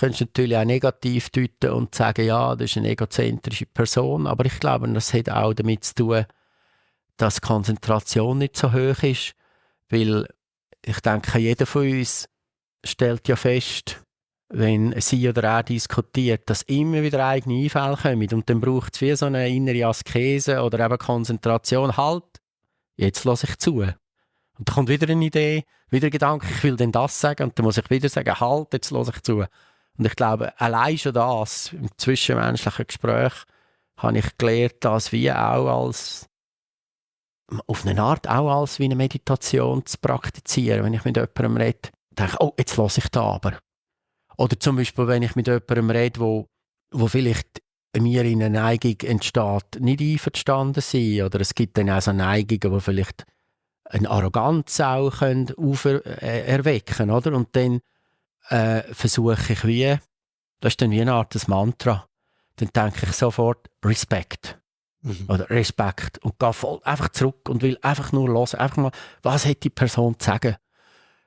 du natürlich auch negativ deuten und sagen, ja, das ist eine egozentrische Person. Aber ich glaube, das hat auch damit zu tun, dass die Konzentration nicht so hoch ist. Weil ich denke, jeder von uns stellt ja fest, wenn sie oder er diskutiert, dass immer wieder eigene Einfälle kommen und dann braucht es wie so eine innere Askese oder eben Konzentration. Halt, jetzt lasse ich zu. Und dann kommt wieder eine Idee, wieder ein Gedanke, ich will denn das sagen und dann muss ich wieder sagen, halt, jetzt lasse ich zu. Und ich glaube, allein schon das, im zwischenmenschlichen Gespräch, habe ich gelernt, das wie auch als auf eine Art auch als wie eine Meditation zu praktizieren. Wenn ich mit jemandem rede, denke ich, oh, jetzt lasse ich da aber. Oder zum Beispiel, wenn ich mit jemandem rede, wo vielleicht mir in einer Neigung entsteht, nicht einverstanden sein. Oder es gibt dann auch so Neigungen, die vielleicht eine Arroganz auch erwecken, oder? Und dann versuche ich das ist dann wie eine Art des Mantra, dann denke ich sofort Respekt. Oder Respekt und gehe voll einfach zurück und will einfach nur hören, einfach mal, was hat die Person zu sagen.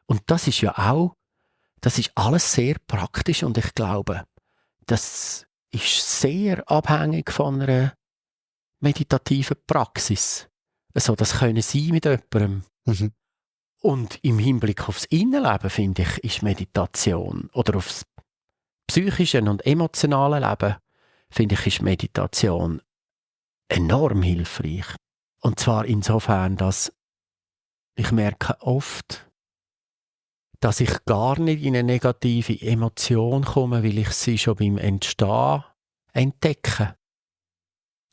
Und das ist ja auch, das ist alles sehr praktisch und ich glaube, das ist sehr abhängig von einer meditativen Praxis. Also das können Sie mit jemandem. Und im Hinblick aufs Innenleben, finde ich, ist Meditation, oder aufs psychische und emotionale Leben, finde ich, ist Meditation enorm hilfreich. Und zwar insofern, dass ich merke oft, dass ich gar nicht in eine negative Emotion komme, weil ich sie schon beim Entstehen entdecke.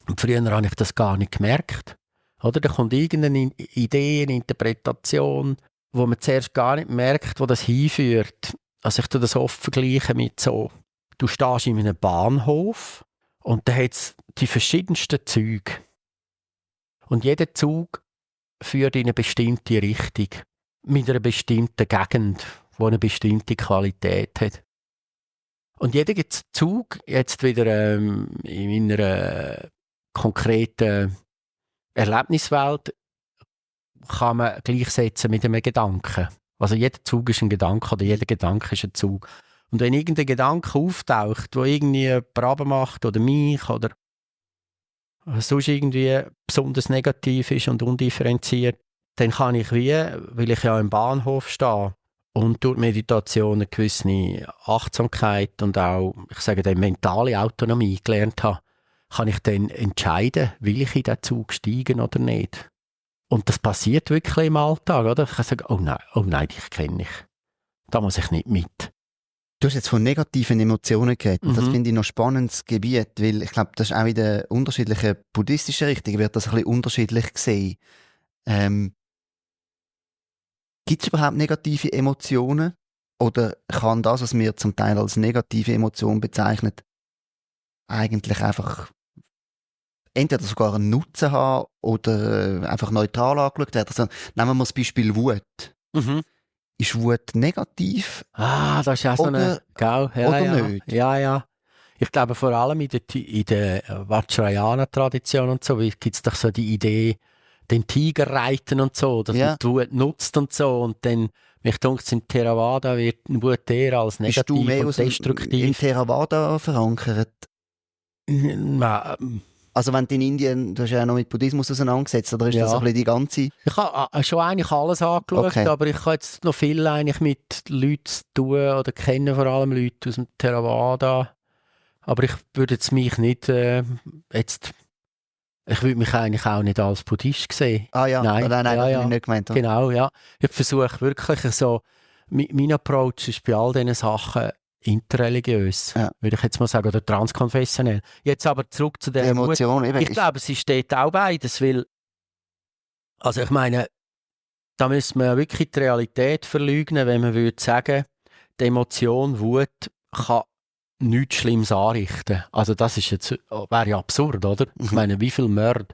Und früher habe ich das gar nicht gemerkt. Oder? Da kommt irgendeine Idee, eine Interpretation, wo man zuerst gar nicht merkt, wo das hinführt. Also ich tue das oft vergleichen mit so, du stehst in einem Bahnhof und da hat es die verschiedensten Züge. Und jeder Zug führt in eine bestimmte Richtung, mit einer bestimmten Gegend, die eine bestimmte Qualität hat. Und jeder Zug, jetzt wieder in einer konkreten Erlebniswelt, kann man gleichsetzen mit einem Gedanken. Also jeder Zug ist ein Gedanke oder jeder Gedanke ist ein Zug. Und wenn irgendein Gedanke auftaucht, wo irgendwie jemand macht oder mich oder sonst irgendwie besonders negativ ist und undifferenziert, dann kann ich weil ich ja im Bahnhof stehe und durch Meditation eine gewisse Achtsamkeit und auch, ich sage dann, mentale Autonomie gelernt habe, kann ich dann entscheiden, will ich in diesen Zug steigen oder nicht. Und das passiert wirklich im Alltag, oder? Ich kann sagen, oh nein, dich kenne ich. Da muss ich nicht mit. Du hast jetzt von negativen Emotionen geredet. Das finde ich noch ein spannendes Gebiet, weil ich glaube, das ist auch in den unterschiedlichen buddhistischen Richtungen wird das ein bisschen unterschiedlich gesehen. Gibt es überhaupt negative Emotionen? Oder kann das, was wir zum Teil als negative Emotion bezeichnen, eigentlich einfach entweder sogar einen Nutzen haben oder einfach neutral angeschaut werden? Also, nehmen wir mal das Beispiel Wut. Ist Wut negativ? Das ist ja so eine... Oder nicht? Ja. Ich glaube, vor allem in der Vajrayana-Tradition und so gibt es doch so die Idee, den Tiger reiten und so, dass man die Wut nutzt und so. Und dann, mich denkt, im Theravada wird Wut eher als negativ und destruktiv. Im Theravada verankert? Also wenn du in Indien, du hast ja auch noch mit Buddhismus auseinandergesetzt, oder ist das so ein bisschen die ganze... Ich habe schon eigentlich alles angeschaut, aber ich habe jetzt noch viel eigentlich mit Leuten zu tun oder kenne vor allem Leute aus dem Theravada. Aber ich würde jetzt mich nicht ich würde mich eigentlich auch nicht als Buddhist sehen. Nein, das habe ich nicht gemeint. Genau, ja. Ich versuche wirklich so, mein Approach ist bei all diesen Sachen interreligiös, würde ich jetzt mal sagen, oder transkonfessionell. Jetzt aber zurück zu der Emotion. Ich glaube, es steht auch beides, weil, also ich meine, da müsste man ja wirklich die Realität verleugnen, wenn man würde sagen, die Emotion Wut kann nichts Schlimmes anrichten. Also das ist jetzt, wäre ja absurd, oder? Ich meine, wie viel Mord,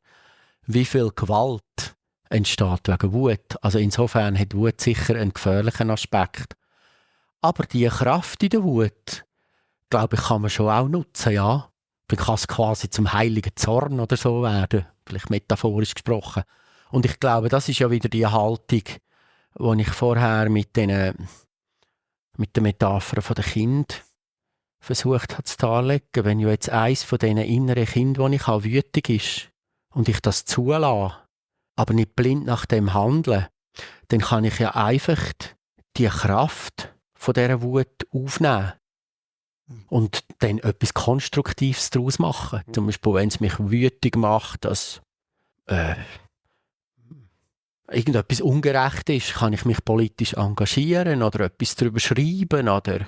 wie viel Gewalt entsteht wegen Wut. Also insofern hat Wut sicher einen gefährlichen Aspekt. Aber die Kraft in der Wut, glaube ich, kann man schon auch nutzen, ja. Dann kann es quasi zum heiligen Zorn oder so werden, vielleicht metaphorisch gesprochen. Und ich glaube, das ist ja wieder die Haltung, die ich vorher mit der Metapher der Kind versucht habe zu darlegen. Wenn ja jetzt eins von diesen inneren Kindern, die ich habe, wütig ist und ich das zulasse, aber nicht blind nach dem handeln, dann kann ich ja einfach die Kraft von dieser Wut aufnehmen und dann etwas Konstruktives daraus machen. Zum Beispiel, wenn es mich wütig macht, dass irgendetwas ungerecht ist, kann ich mich politisch engagieren oder etwas darüber schreiben oder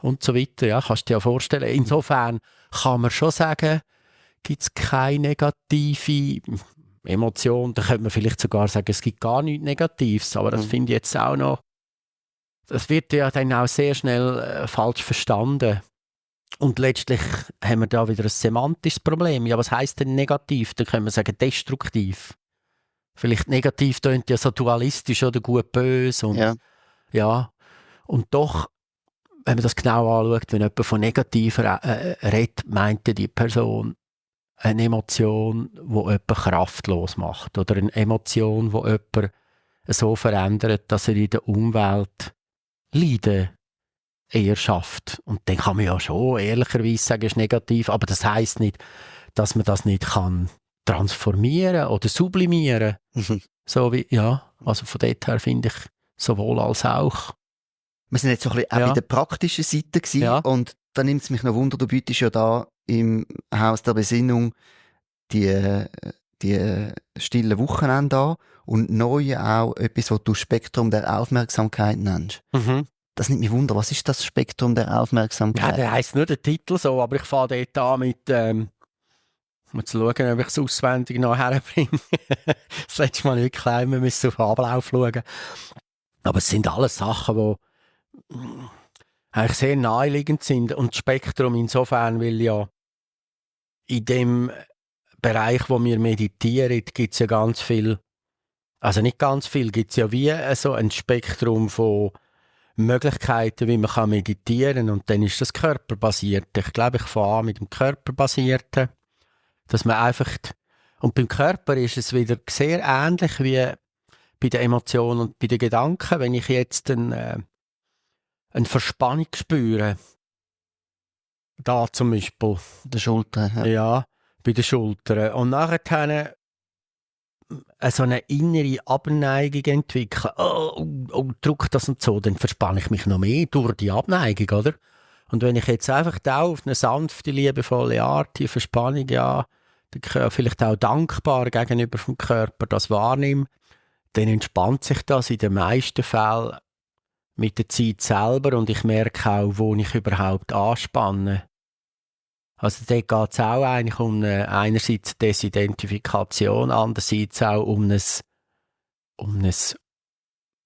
und so weiter. Ja, kannst du dir ja vorstellen. Insofern kann man schon sagen, gibt es keine negative Emotion. Da könnte man vielleicht sogar sagen, es gibt gar nichts Negatives. Aber das finde ich jetzt auch noch, das wird ja dann auch sehr schnell falsch verstanden. Und letztlich haben wir da wieder ein semantisches Problem. Ja, was heisst denn negativ? Da können wir sagen, destruktiv. Vielleicht negativ tönt ja so dualistisch oder gut-böse. Ja. Und doch, wenn man das genau anschaut, wenn jemand von negativ redet, meint die Person eine Emotion, die jemanden kraftlos macht. Oder eine Emotion, die jemanden so verändert, dass er in der Umwelt Leiden eher schafft. Und dann kann man ja schon ehrlicherweise sagen, es ist negativ, aber das heisst nicht, dass man das nicht kann transformieren oder sublimieren. So wie, ja, also von dort her finde ich sowohl als auch. Wir sind jetzt so ein bisschen auch bei der praktischen Seite gewesen, und da nimmt es mich noch Wunder, du bietest ja da im Haus der Besinnung die stillen Wochenende an und neu auch etwas, was du Spektrum der Aufmerksamkeit nennst. Das nimmt mich Wunder, was ist das Spektrum der Aufmerksamkeit? Ja, der heisst nur der Titel so, aber ich fange dort an mit mal zu schauen, ob ich es auswendig noch herbringe. Das letzte Mal wirklich klein, wir müssen auf den Ablauf schauen. Aber es sind alles Sachen, die eigentlich sehr naheliegend sind. Und das Spektrum insofern, weil ja in dem Bereich, wo wir meditieren, gibt es ja ganz viel, also nicht ganz viel, gibt es ja wie so ein Spektrum von Möglichkeiten, wie man meditieren kann. Und dann ist das körperbasiert. Ich glaube, ich fange an mit dem Körperbasierten, dass man einfach, und beim Körper ist es wieder sehr ähnlich wie bei den Emotionen und bei den Gedanken. Wenn ich jetzt eine Verspannung spüre, da zum Beispiel. Der Schulter. Ja, bei den Schultern. Und nachher so eine innere Abneigung entwickeln. Oh, drück das und so, dann verspanne ich mich noch mehr durch die Abneigung, oder? Und wenn ich jetzt einfach da auf eine sanfte, liebevolle Art die Verspannung, ja, dann vielleicht auch dankbar gegenüber vom Körper das wahrnehme, dann entspannt sich das in den meisten Fällen mit der Zeit selber und ich merke auch, wo ich überhaupt anspanne. Also dort geht es auch eigentlich um einerseits Desidentifikation, andererseits auch um ein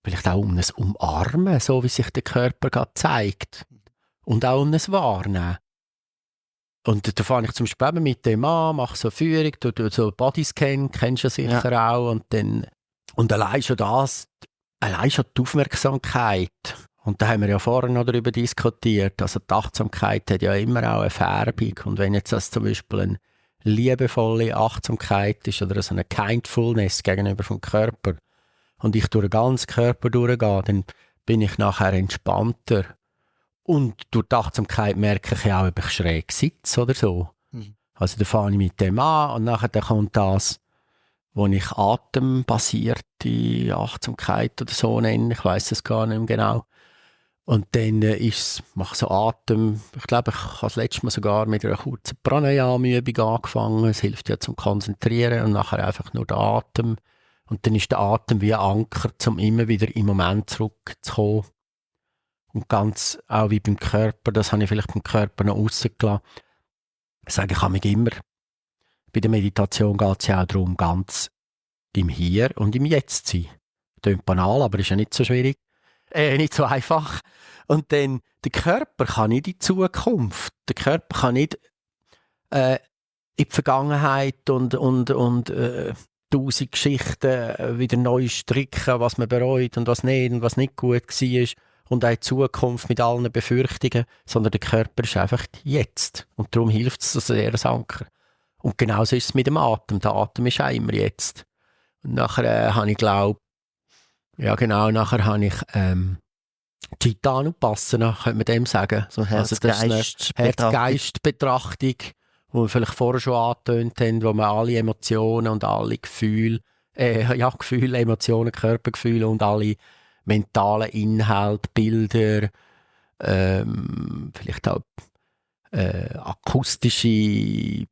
vielleicht auch um ein Umarmen, so wie sich der Körper gerade zeigt. Und auch um ein Wahrnehmen. Und da fange ich zum Beispiel mit dem an, mache so Führung, du so Bodyscan, kennst du sicher auch. Und allein schon das, allein schon die Aufmerksamkeit. Und da haben wir ja vorher noch darüber diskutiert. Also die Achtsamkeit hat ja immer auch eine Färbung. Und wenn jetzt das zum Beispiel eine liebevolle Achtsamkeit ist oder so eine Kindfulness gegenüber vom Körper und ich durch den ganzen Körper durchgehe, dann bin ich nachher entspannter. Und durch die Achtsamkeit merke ich ja auch, ob ich schräg sitze oder so. Also da fange ich mit dem an und nachher kommt das, wo ich atembasierte Achtsamkeit oder so nenne. Ich weiss es gar nicht mehr genau. Und dann mache ich so Atem. Ich glaube, ich habe das letzte Mal sogar mit einer kurzen Pranayama-Übung angefangen. Es hilft ja zum Konzentrieren und nachher einfach nur der Atem. Und dann ist der Atem wie ein Anker, um immer wieder im Moment zurückzukommen. Und ganz auch wie beim Körper, das habe ich vielleicht beim Körper noch rausgelassen. Ich sage, ich habe mich immer, bei der Meditation geht es ja auch darum, ganz im Hier und im Jetzt zu sein. Klingt banal, aber ist ja nicht so schwierig. Nicht so einfach. Und dann, der Körper kann nicht in die Zukunft. Der Körper kann nicht in die Vergangenheit und 1000 Geschichten wieder neu stricken, was man bereut und was nicht gut war. Und auch die Zukunft mit allen Befürchtungen, sondern der Körper ist einfach jetzt. Und darum hilft es sehr als Anker. Und genauso ist es mit dem Atem. Der Atem ist auch immer jetzt. Und nachher habe ich Chitta-Nupassana, könnte man dem sagen. So Herz-Geist-Betrachtung. Herz-Geist-Betrachtung, wo wir vielleicht vorher schon angetönt haben, wo man alle Emotionen und alle Gefühle, Emotionen, Körpergefühle und alle mentalen Inhalte, Bilder, vielleicht auch akustische,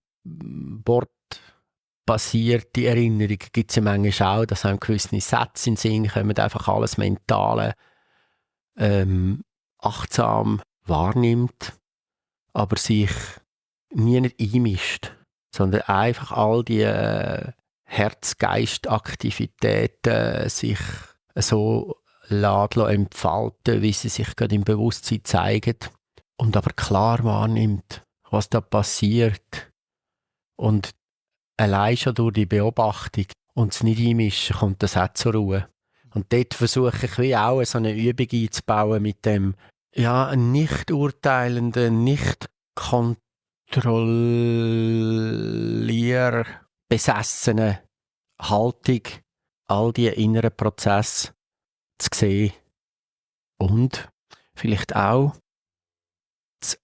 wortbasierte Erinnerungen gibt es ja manchmal auch, dass einem gewisse Sätze in den Sinn kommen, einfach alles Mentale achtsam wahrnimmt, aber sich nie nicht einmischt, sondern einfach all die Herz-Geist-Aktivitäten sich so entfalten, wie sie sich gerade im Bewusstsein zeigen und aber klar wahrnimmt, was da passiert und allein schon durch die Beobachtung und das nicht einmischen kommt das auch zur Ruhe. Und dort versuche ich wie auch so eine Übung einzubauen mit dem nicht urteilenden, nicht kontrollierbesessenen Haltung, all die inneren Prozesse zu sehen und vielleicht auch zu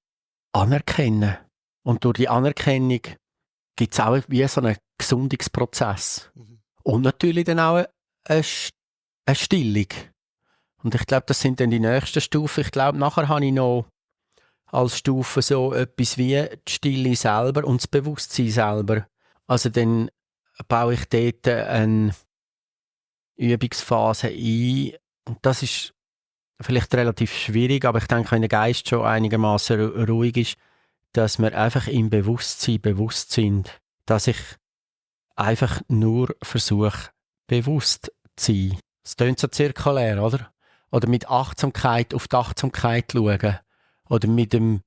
anerkennen. Und durch die Anerkennung gibt es auch wie so einen Gesundungsprozess. Und natürlich dann auch eine Stillung. Und ich glaube, das sind dann die nächsten Stufen. Ich glaube, nachher habe ich noch als Stufe so etwas wie die Stille selber und das Bewusstsein selber. Also dann baue ich dort eine Übungsphase ein. Und das ist vielleicht relativ schwierig, aber ich denke, wenn der Geist schon einigermaßen ruhig ist, dass wir einfach im Bewusstsein bewusst sind, dass ich einfach nur versuche, bewusst zu sein. Es klingt so zirkulär, oder? Oder mit Achtsamkeit auf die Achtsamkeit schauen. Oder mit dem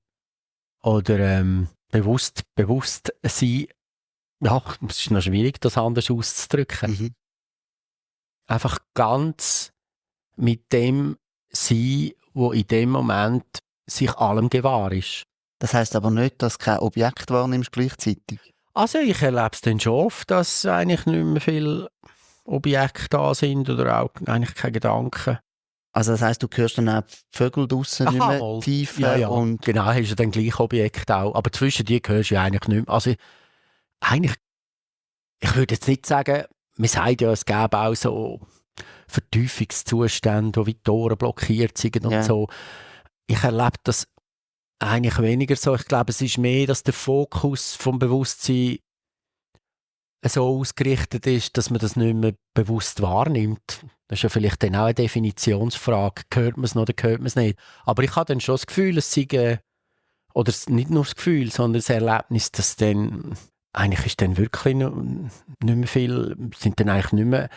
bewusst sein. Ja, es ist noch schwierig, das anders auszudrücken. Einfach ganz mit dem sein, wo in dem Moment sich allem gewahr ist. Das heisst aber nicht, dass du kein Objekt wahrnimmst gleichzeitig? Also ich erlebe es dann schon oft, dass eigentlich nicht mehr viele Objekte da sind oder auch eigentlich keine Gedanken. Also das heisst, du hörst dann auch die Vögel draussen nicht mehr tiefer? Ja. Und genau, hast du dann gleich Objekt auch. Aber zwischen dir hörst du ja eigentlich nicht mehr. Also eigentlich, ich würde jetzt nicht sagen, man sagt ja, es gäbe auch so Vertiefungszustände, wo wie die Ohren blockiert sind und so. Ich erlebe das eigentlich weniger so. Ich glaube, es ist mehr, dass der Fokus vom Bewusstsein so ausgerichtet ist, dass man das nicht mehr bewusst wahrnimmt. Das ist ja vielleicht dann auch eine Definitionsfrage. Hört man es noch oder hört man es nicht? Aber ich habe dann schon das Gefühl, es sei, oder nicht nur das Gefühl, sondern das Erlebnis, dass dann, eigentlich ist dann wirklich nicht mehr viel, sind dann eigentlich nicht mehr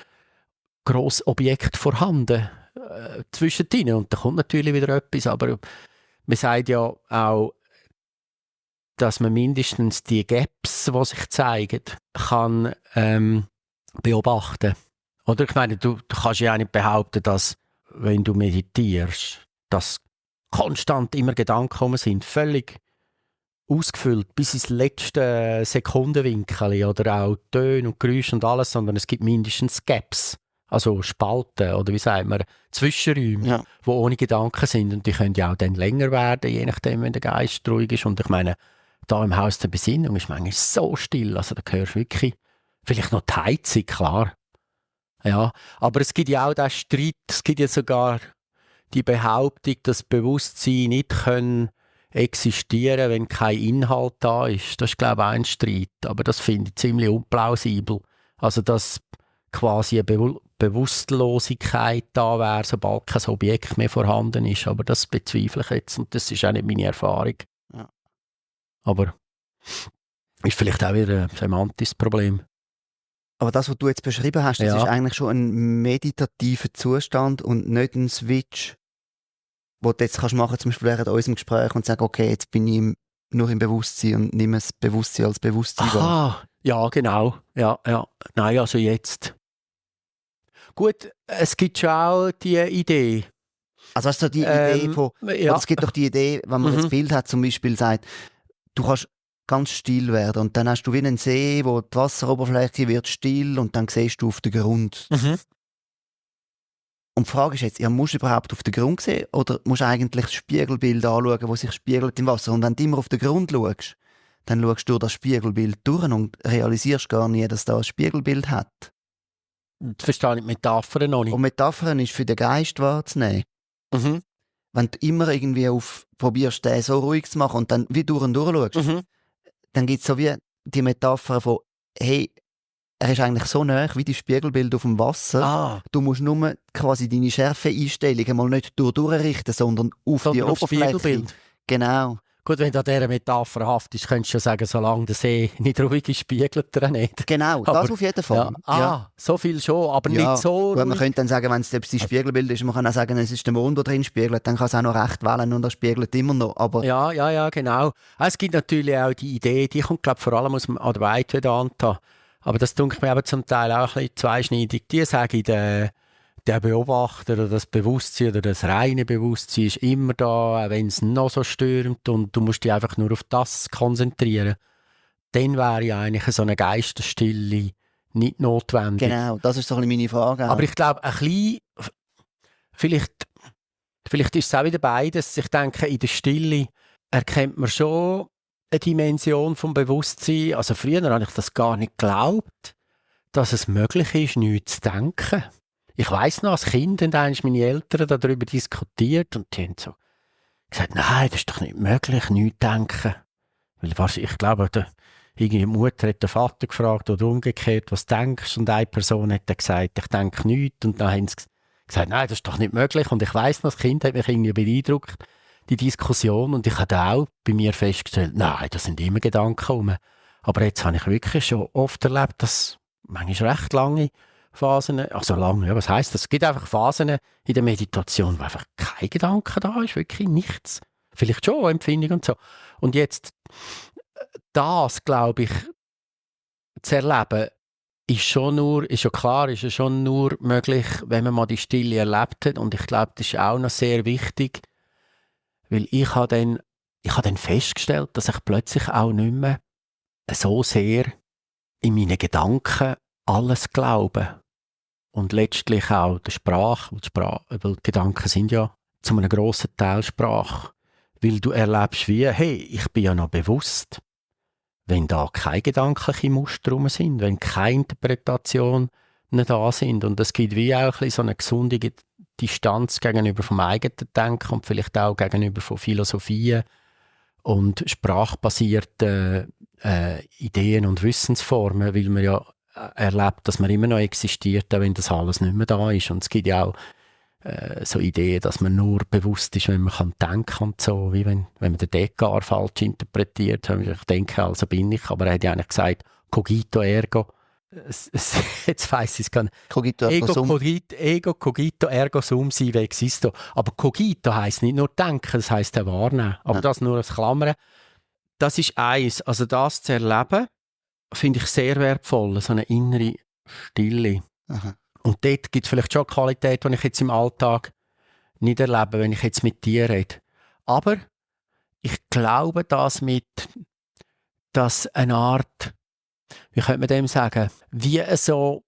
grosse Objekte vorhanden zwischendrin. Und da kommt natürlich wieder etwas, aber man sagt ja auch, dass man mindestens die Gaps, die sich zeigen, kann beobachten. Oder ich meine, du kannst ja auch nicht behaupten, dass, wenn du meditierst, dass konstant immer Gedanken kommen sind, völlig ausgefüllt, bis ins letzte Sekundenwinkel oder auch Töne und Geräusche und alles, sondern es gibt mindestens Gaps, also Spalten oder wie sagt man, Zwischenräume, die ohne Gedanken sind und die können ja auch dann länger werden, je nachdem, wenn der Geist ruhig ist. Und ich meine, da im Haus der Besinnung ist manchmal so still, also da hörst du wirklich, vielleicht noch die Heizung, klar. Ja, aber es gibt ja auch den Streit, es gibt ja sogar die Behauptung, dass Bewusstsein nicht existieren, wenn kein Inhalt da ist. Das ist, glaube ich, auch ein Streit, aber das finde ich ziemlich unplausibel. Also, dass quasi eine Bewusstlosigkeit da wäre, sobald kein Objekt mehr vorhanden ist, aber das bezweifle ich jetzt und das ist auch nicht meine Erfahrung. Ja. Aber ist vielleicht auch wieder ein semantisches Problem. Aber das, was du jetzt beschrieben hast, das ist eigentlich schon ein meditativer Zustand und nicht ein Switch, den du jetzt machen kannst, zum Beispiel während unserem Gespräch und sagen, okay, jetzt bin ich im nur im Bewusstsein und nicht mehr das Bewusstsein als Bewusstsein wahr. Aha, ja, genau. Ja. Nein, also jetzt. Gut, es gibt schon auch die Idee. Also hast du die Idee von, ja. oder es gibt doch die Idee, wenn man das Bild hat, zum Beispiel sagt, du kannst ganz still werden und dann hast du wie einen See, wo die Wasseroberfläche wird still und dann siehst du auf den Grund. Und die Frage ist jetzt, musst du überhaupt auf den Grund sehen oder musst du eigentlich das Spiegelbild anschauen, das sich spiegelt im Wasser? Und wenn du immer auf den Grund schaust, dann schaust du das Spiegelbild durch und realisierst gar nie, dass da ein Spiegelbild hat. Das verstehe ich die Metaphern noch nicht. Und Metaphern ist für den Geist wahrzunehmen. Wenn du immer irgendwie probierst, den so ruhig zu machen und dann wie durch und durch schaust, dann gibt es so wie die Metapher von, hey, er ist eigentlich so nah wie die Spiegelbild auf dem Wasser. Du musst nur quasi deine Schärfeeinstellungen mal nicht durchrichten, sondern auf die Oberfläche. Spiegelbild. Genau. Gut, wenn du an dieser Metapher haftest, könntest du schon sagen, solange der See nicht ruhig ist, spiegelt er nicht. Genau, aber, das auf jeden Fall. So viel schon, aber nicht so ruhig. Man könnte dann sagen, wenn es das Spiegelbild ist, man kann auch sagen, es ist der Mond, der drin spiegelt, dann kann es auch noch recht wählen und er spiegelt immer noch. Aber ja, genau. Es gibt natürlich auch die Idee, die kommt, glaube ich, vor allem aus dem Advaita-Vedanta. Aber das dunkelt mir eben zum Teil auch ein bisschen zweischneidig. Die sagen, der Beobachter oder das Bewusstsein oder das reine Bewusstsein ist immer da, auch wenn es noch so stürmt und du musst dich einfach nur auf das konzentrieren. Dann wäre ja eigentlich so eine Geisterstille nicht notwendig. Genau, das ist so ein bisschen meine Frage. Aber ich glaube, ein bisschen, vielleicht ist es auch wieder beides. Ich denke, in der Stille erkennt man schon eine Dimension vom Bewusstsein. Also früher habe ich das gar nicht geglaubt, dass es möglich ist, nichts zu denken. Ich weiss noch, als Kind haben meine Eltern darüber diskutiert und die haben so gesagt, nein, das ist doch nicht möglich, nichts zu denken. Weil ich glaube, die Mutter hat den Vater gefragt oder umgekehrt, was denkst du? Und eine Person hat dann gesagt, ich denke nichts. Und dann haben sie gesagt, nein, das ist doch nicht möglich. Und ich weiss noch, das Kind hat mich irgendwie beeindruckt, die Diskussion. Und ich habe auch bei mir festgestellt, nein, das sind immer Gedanken rum. Aber jetzt habe ich wirklich schon oft erlebt, dass manchmal recht lange Phasen, also lange, ja, was heisst das? Es gibt einfach Phasen in der Meditation, wo einfach kein Gedanke da ist, wirklich nichts. Vielleicht schon Empfindung und so. Und jetzt das, glaube ich, zu erleben, ist schon nur möglich, wenn man mal die Stille erlebt hat. Und ich glaube, das ist auch noch sehr wichtig, weil ich habe dann festgestellt, dass ich plötzlich auch nicht mehr so sehr in meinen Gedanken alles glaube. Und letztlich auch der Sprache, weil die Gedanken sind ja zu einem grossen Teil Sprache. Weil du erlebst wie, hey, ich bin ja noch bewusst. Wenn da keine gedanklichen Muster rum sind, wenn keine Interpretationen da sind. Und es gibt wie auch ein bisschen so eine gesunde Distanz gegenüber vom eigenen Denken und vielleicht auch gegenüber von Philosophien und sprachbasierten Ideen und Wissensformen, weil man ja erlebt, dass man immer noch existiert, auch wenn das alles nicht mehr da ist. Und es gibt ja auch so Ideen, dass man nur bewusst ist, wenn man denken kann und so, wie wenn man den Descartes falsch interpretiert. Ich denke, also bin ich, aber er hat ja eigentlich gesagt, cogito ergo. Jetzt weiss ich es gar nicht. Cogito ego cogito ergo sum sive existo. Aber cogito heisst nicht nur denken, das heisst auch wahrnehmen. Aber das nur als Klammern. Das ist eins. Also das zu erleben, finde ich sehr wertvoll, so eine innere Stille. Aha. Und dort gibt es vielleicht schon Qualität, die ich jetzt im Alltag nicht erlebe, wenn ich jetzt mit dir rede. Aber ich glaube, dass eine Art, wie könnte man dem sagen, wie so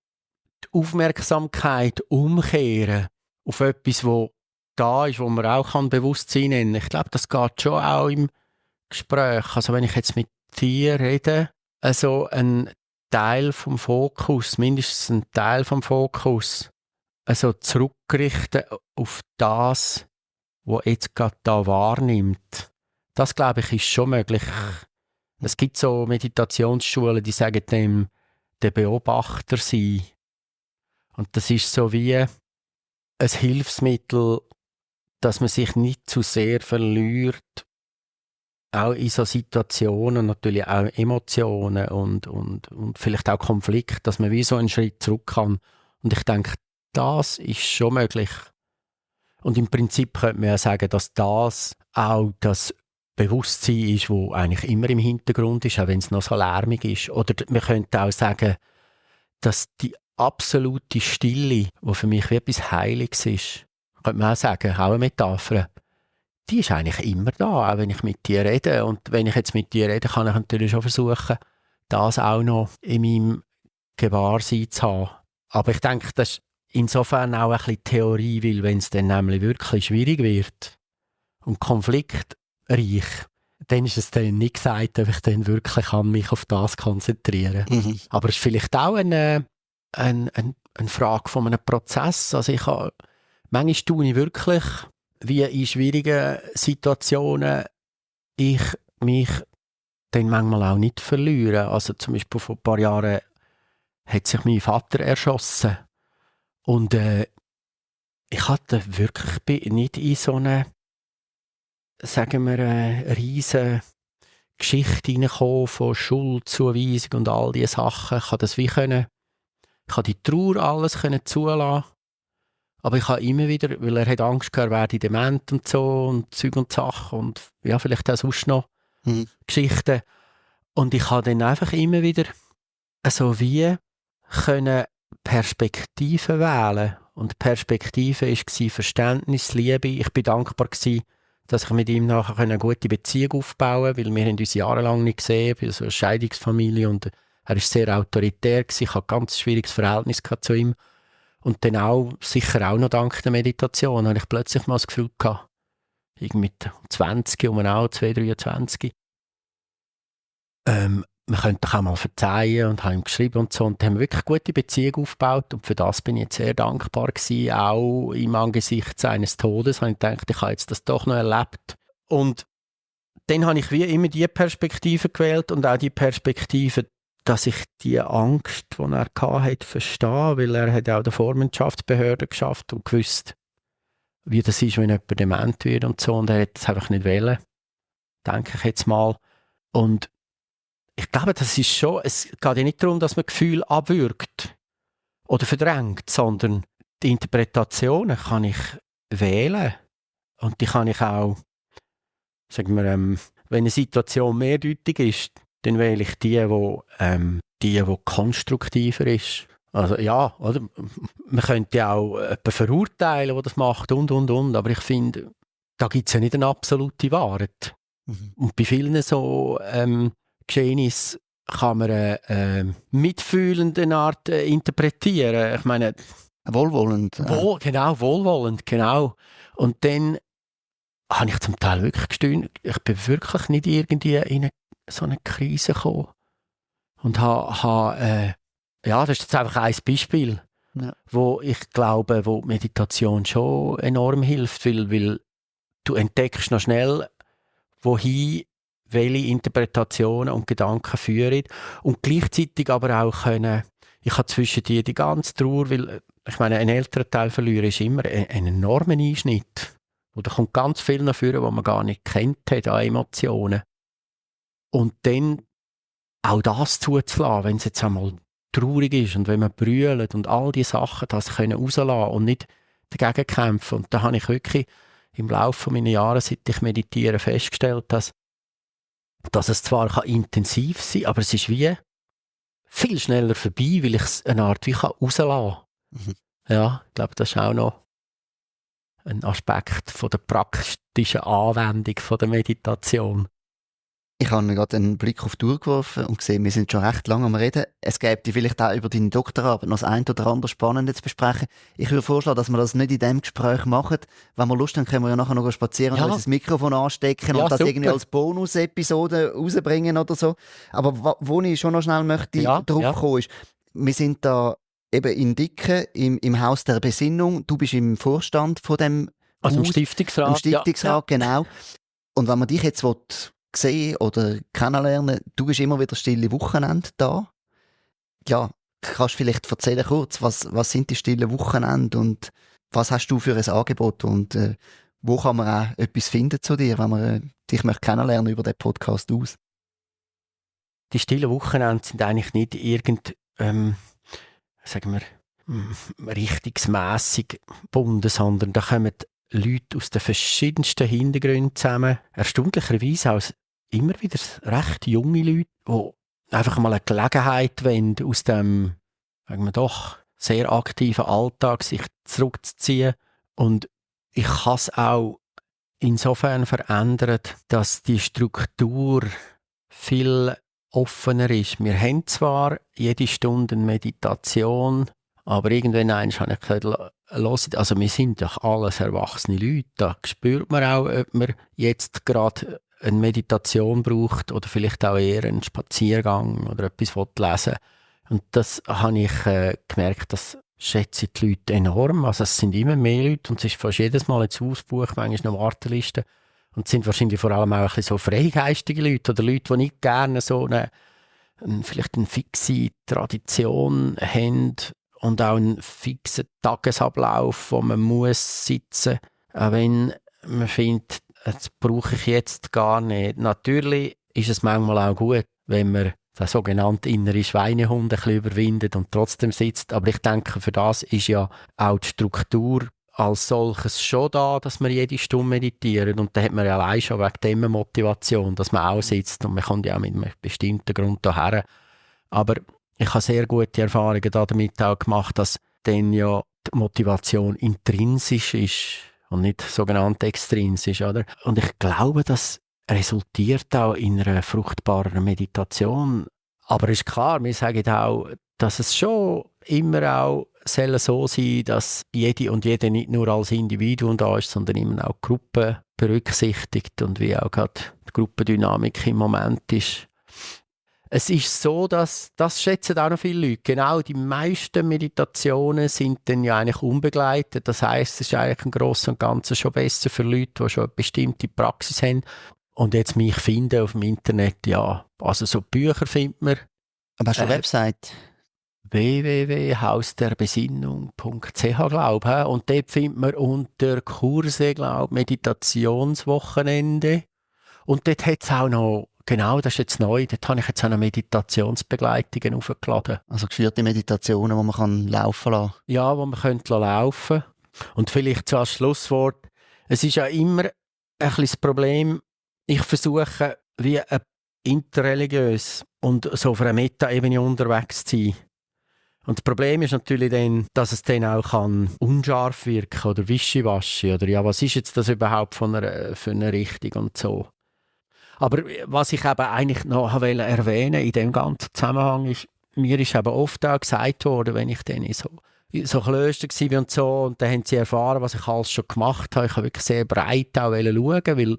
die Aufmerksamkeit umkehren auf etwas, wo da ist, wo man auch Bewusstsein nennen kann. Ich glaube, das geht schon auch im Gespräch. Also wenn ich jetzt mit dir rede, also ein Teil vom Fokus, mindestens ein Teil vom Fokus, also zurückrichten auf das, was jetzt gerade da wahrnimmt. Das, glaube ich, ist schon möglich. Es gibt so Meditationsschulen, die sagen dem, der Beobachter sein. Und das ist so wie ein Hilfsmittel, dass man sich nicht zu sehr verliert, auch in so Situationen, natürlich auch Emotionen und vielleicht auch Konflikte, dass man wie so einen Schritt zurück kann. Und ich denke, das ist schon möglich. Und im Prinzip könnte man ja sagen, dass das auch das Bewusstsein ist, wo eigentlich immer im Hintergrund ist, auch wenn es noch so lärmig ist. Oder man könnte auch sagen, dass die absolute Stille, die für mich wie etwas Heiliges ist, könnte man auch sagen, auch eine Metapher, die ist eigentlich immer da, auch wenn ich mit dir rede. Und wenn ich jetzt mit dir rede, kann ich natürlich schon versuchen, das auch noch in meinem Gewahrsein zu haben. Aber ich denke, das ist insofern auch ein bisschen Theorie, weil wenn es dann nämlich wirklich schwierig wird und konfliktreich, dann ist es dann nicht gesagt, ob ich dann wirklich kann mich auf das konzentrieren kann. Mhm. Aber es ist vielleicht auch eine Frage von einem Prozess. Also manchmal tue ich wirklich, wie in schwierigen Situationen, ich mich dann manchmal auch nicht verliere. Also zum Beispiel vor ein paar Jahren hat sich mein Vater erschossen. Und ich hatte wirklich nicht in so eine, sagen wir, eine riesen Geschichte hineingekommen von Schuldzuweisung und all diese Sachen. Ich konnte die Trauer alles zulassen. Aber ich habe immer wieder, weil er hat Angst gehabt, er werde dement und so und Zeug und Sachen und ja, vielleicht auch sonst noch Geschichten. Und ich habe dann einfach immer wieder so wie können Perspektiven wählen. Und die Perspektive war Verständnis, Liebe. Ich bin dankbar gewesen, dass ich mit ihm nachher eine gute Beziehung aufbauen konnte, weil wir uns jahrelang nicht gesehen haben, so eine Scheidungsfamilie und er war sehr autoritär gewesen. Ich hatte ein ganz schwieriges Verhältnis zu ihm. Und dann auch, sicher auch noch dank der Meditation, habe ich plötzlich mal das Gefühl gehabt, irgendwie mit 20, auch 23, man könnte doch auch mal verzeihen und habe ihm geschrieben und so. Und haben wirklich eine gute Beziehung aufgebaut und für das bin ich jetzt sehr dankbar gewesen, auch im Angesicht seines Todes. Habe ich gedacht, ich habe jetzt das doch noch erlebt. Und dann habe ich wie immer die Perspektive gewählt und auch die Perspektive, dass ich die Angst, die er hatte, verstehe, weil er hat auch der Vormundschaftsbehörde geschafft und gewusst, wie das ist, wenn jemand dement wird und so. Und er hat es einfach nicht wollen, denke ich jetzt mal. Und ich glaube, das ist schon, es geht ja nicht darum, dass man Gefühle abwürgt oder verdrängt, sondern die Interpretationen kann ich wählen. Und die kann ich auch, sagen wir, wenn eine Situation mehrdeutig ist, dann wähle ich die konstruktiver ist. Also ja, oder? Man könnte ja auch jemanden verurteilen, der das macht und. Aber ich finde, da gibt es ja nicht eine absolute Wahrheit. Mhm. Und bei vielen so Geschehnissen kann man eine mitfühlende Art interpretieren. Ich meine... Wohlwollend. Genau, wohlwollend, genau. Und dann habe ich zum Teil wirklich gestanden, ich bin wirklich nicht irgendwie in so eine Krise gekommen. Und das ist jetzt einfach ein Beispiel, wo ich glaube, wo Meditation schon enorm hilft, weil du entdeckst noch schnell, wohin welche Interpretationen und Gedanken führen und gleichzeitig aber auch können, ich habe zwischen dir die ganze Trauer, weil ich meine, ein älterer Teil verlieren ist immer ein enormer Einschnitt. Und da kommt ganz viel noch vor, was man gar nicht kennt hat an Emotionen. Und dann auch das zuzulassen, wenn es jetzt einmal traurig ist und wenn man brüllt und all diese Sachen, das können rauslassen und nicht dagegen kämpfen. Und da habe ich wirklich im Laufe meiner Jahre, seit ich meditiere, festgestellt, dass es zwar intensiv sein kann, aber es ist wie viel schneller vorbei, weil ich es eine Art wie rauslassen kann. Mhm. Ja, ich glaube, das ist auch noch ein Aspekt von der praktischen Anwendung von der Meditation. Ich habe gerade einen Blick auf die Uhr geworfen und gesehen, wir sind schon recht lange am Reden. Es gäbe vielleicht auch über deine Doktorarbeit noch das ein oder andere Spannende zu besprechen. Ich würde vorschlagen, dass wir das nicht in diesem Gespräch machen. Wenn wir Lust haben, können wir ja nachher noch spazieren und uns das Mikrofon anstecken und das super. Irgendwie als Bonus-Episode rausbringen oder so. Aber wo ich schon noch schnell möchte drauf kommen ist, wir sind da eben in Dicken, im Haus der Besinnung. Du bist im Vorstand von dem Haus. Im Stiftungsrat. Im Stiftungsrat, genau. Und wenn man dich jetzt sehen oder kennenlernen, du bist immer wieder stille Wochenende da. Ja, kannst du vielleicht erzählen kurz, was sind die stillen Wochenende und was hast du für ein Angebot und wo kann man auch etwas finden zu dir, wenn man dich möchte kennenlernen über den Podcast aus? Die stillen Wochenende sind eigentlich nicht sagen wir, richtungsmässig gebunden, sondern da kommen Leute aus den verschiedensten Hintergründen zusammen. Erstaunlicherweise auch immer wieder recht junge Leute, die einfach mal eine Gelegenheit wollen, aus dem, sagen wir doch, sehr aktiven Alltag sich zurückzuziehen. Und ich habe es auch insofern verändert, dass die Struktur viel offener ist. Wir haben zwar jede Stunde eine Meditation, aber irgendwann habe ich gesagt, also wir sind doch alles erwachsene Leute. Da spürt man auch, ob man jetzt gerade eine Meditation braucht oder vielleicht auch eher einen Spaziergang oder etwas lesen will. Und das habe ich gemerkt, das schätzen die Leute enorm. Also es sind immer mehr Leute und es ist fast jedes Mal jetzt ausgebucht, manchmal noch Warteliste. Und es sind wahrscheinlich vor allem auch ein bisschen so freigeistige Leute oder Leute, die nicht gerne so vielleicht eine fixe Tradition haben und auch einen fixen Tagesablauf, wo man muss sitzen, auch wenn man findet, das brauche ich jetzt gar nicht. Natürlich ist es manchmal auch gut, wenn man den sogenannten inneren Schweinehund ein bisschen überwindet und trotzdem sitzt. Aber ich denke, für das ist ja auch die Struktur als solches schon da, dass man jede Stunde meditiert. Und da hat man ja allein schon wegen dieser Motivation, dass man auch sitzt. Und man kommt ja auch mit einem bestimmten Grund daher. Aber ich habe sehr gute Erfahrungen damit auch gemacht, dass dann ja die Motivation intrinsisch ist und nicht sogenannt extrinsisch. Oder? Und ich glaube, das resultiert auch in einer fruchtbaren Meditation. Aber es ist klar, wir sagen auch, dass es schon immer auch soll so sein, dass jede und jeder nicht nur als Individuum da ist, sondern immer auch Gruppen berücksichtigt und wie auch gerade die Gruppendynamik im Moment ist. Es ist so, dass das schätzen auch noch viele Leute. Genau, die meisten Meditationen sind dann ja eigentlich unbegleitet. Das heisst, es ist eigentlich im Großen und Ganzen schon besser für Leute, die schon eine bestimmte Praxis haben. Und jetzt mich finden auf dem Internet, ja, also so Bücher findet man. Aber hast du eine Website? www.hausderbesinnung.ch, glaube ich. Und dort findet man unter Kurse, glaube ich, Meditationswochenende. Und dort hat es auch noch, genau, das ist jetzt neu, dort habe ich jetzt auch noch Meditationsbegleitungen aufgeladen. Also geführte Meditationen, die man kann laufen lassen. Ja, die man könnte laufen. Und vielleicht so als Schlusswort, es ist ja immer ein bisschen das Problem, ich versuche, wie ein interreligiös und so auf einer Meta-Ebene unterwegs zu sein. Und das Problem ist natürlich dann, dass es dann auch unscharf wirken oder wischiwaschi oder ja, was ist jetzt das überhaupt für eine Richtung und so. Aber was ich eben eigentlich noch erwähnen in dem ganzen Zusammenhang ist, mir ist eben oft auch gesagt worden, wenn ich dann in so Klöster war und so, und dann haben sie erfahren, was ich alles schon gemacht habe. Ich habe wirklich sehr breit auch schauen, weil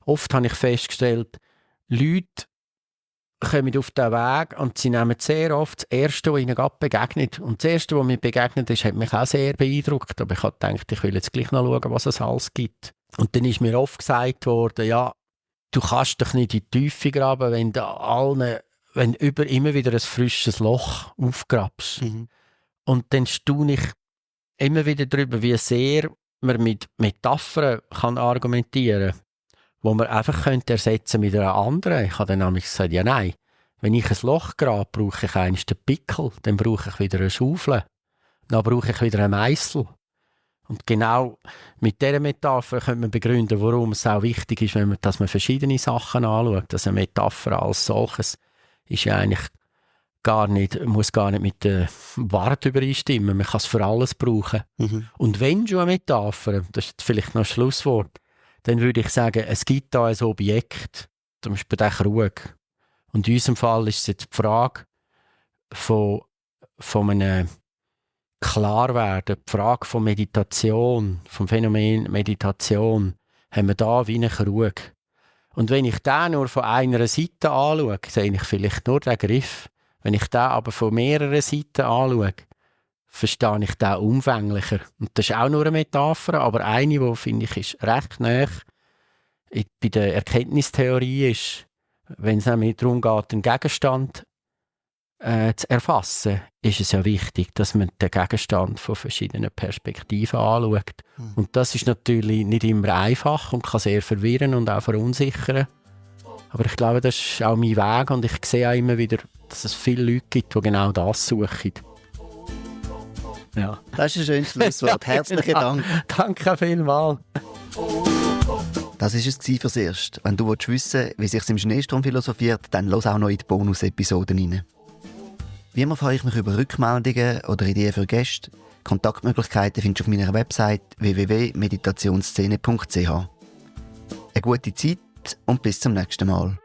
oft habe ich festgestellt, Leute kommen auf den Weg und sie nehmen sehr oft das Erste, was ihnen gerade begegnet. Und das Erste, was mir begegnet ist, hat mich auch sehr beeindruckt. Aber ich habe gedacht, ich will jetzt gleich noch schauen, was es alles gibt. Und dann ist mir oft gesagt worden, ja, du kannst dich nicht in die Tiefe graben, wenn du immer wieder ein frisches Loch aufgrabst. Mhm. Und dann staune ich immer wieder darüber, wie sehr man mit Metaphern kann argumentieren kann, wo man einfach könnte ersetzen mit einer anderen. Ich habe dann nämlich gesagt, ja nein, wenn ich ein Loch grabe, brauche ich einst den Pickel, dann brauche ich wieder eine Schaufel, dann brauche ich wieder einen Meißel. Und genau mit dieser Metapher könnte man begründen, warum es auch wichtig ist, dass man verschiedene Sachen anschaut. Also eine Metapher als solches ist ja eigentlich muss gar nicht mit der Wahrheit übereinstimmen. Man kann es für alles brauchen. Mhm. Und wenn schon eine Metapher, das ist vielleicht noch ein Schlusswort, dann würde ich sagen, es gibt da ein Objekt, zum Beispiel den Krug. Und in unserem Fall ist es jetzt die Frage von einem Klarwerden, die Frage von Meditation, vom Phänomen Meditation, haben wir da wie einen Krug. Und wenn ich den nur von einer Seite anschaue, sehe ich vielleicht nur den Griff. Wenn ich den aber von mehreren Seiten anschaue, verstehe ich den umfänglicher. Und das ist auch nur eine Metapher, aber eine, die, finde ich, ist recht nahe bei der Erkenntnistheorie ist, wenn es nämlich darum geht, einen Gegenstand zu erfassen, ist es ja wichtig, dass man den Gegenstand von verschiedenen Perspektiven anschaut. Mhm. Und das ist natürlich nicht immer einfach und kann sehr verwirren und auch verunsichern. Aber ich glaube, das ist auch mein Weg und ich sehe auch immer wieder, dass es viele Leute gibt, die genau das suchen. Ja. Das ist ein schönes Schlusswort. Herzlichen Dank. Danke vielmals. Das war es fürs Erste. Wenn du wissen willst, wie sich im Schneesturm philosophiert, dann los auch noch in die Bonus-Episoden rein. Wie immer freue ich mich über Rückmeldungen oder Ideen für Gäste. Kontaktmöglichkeiten findest du auf meiner Website www.meditationsszene.ch. Eine gute Zeit und bis zum nächsten Mal.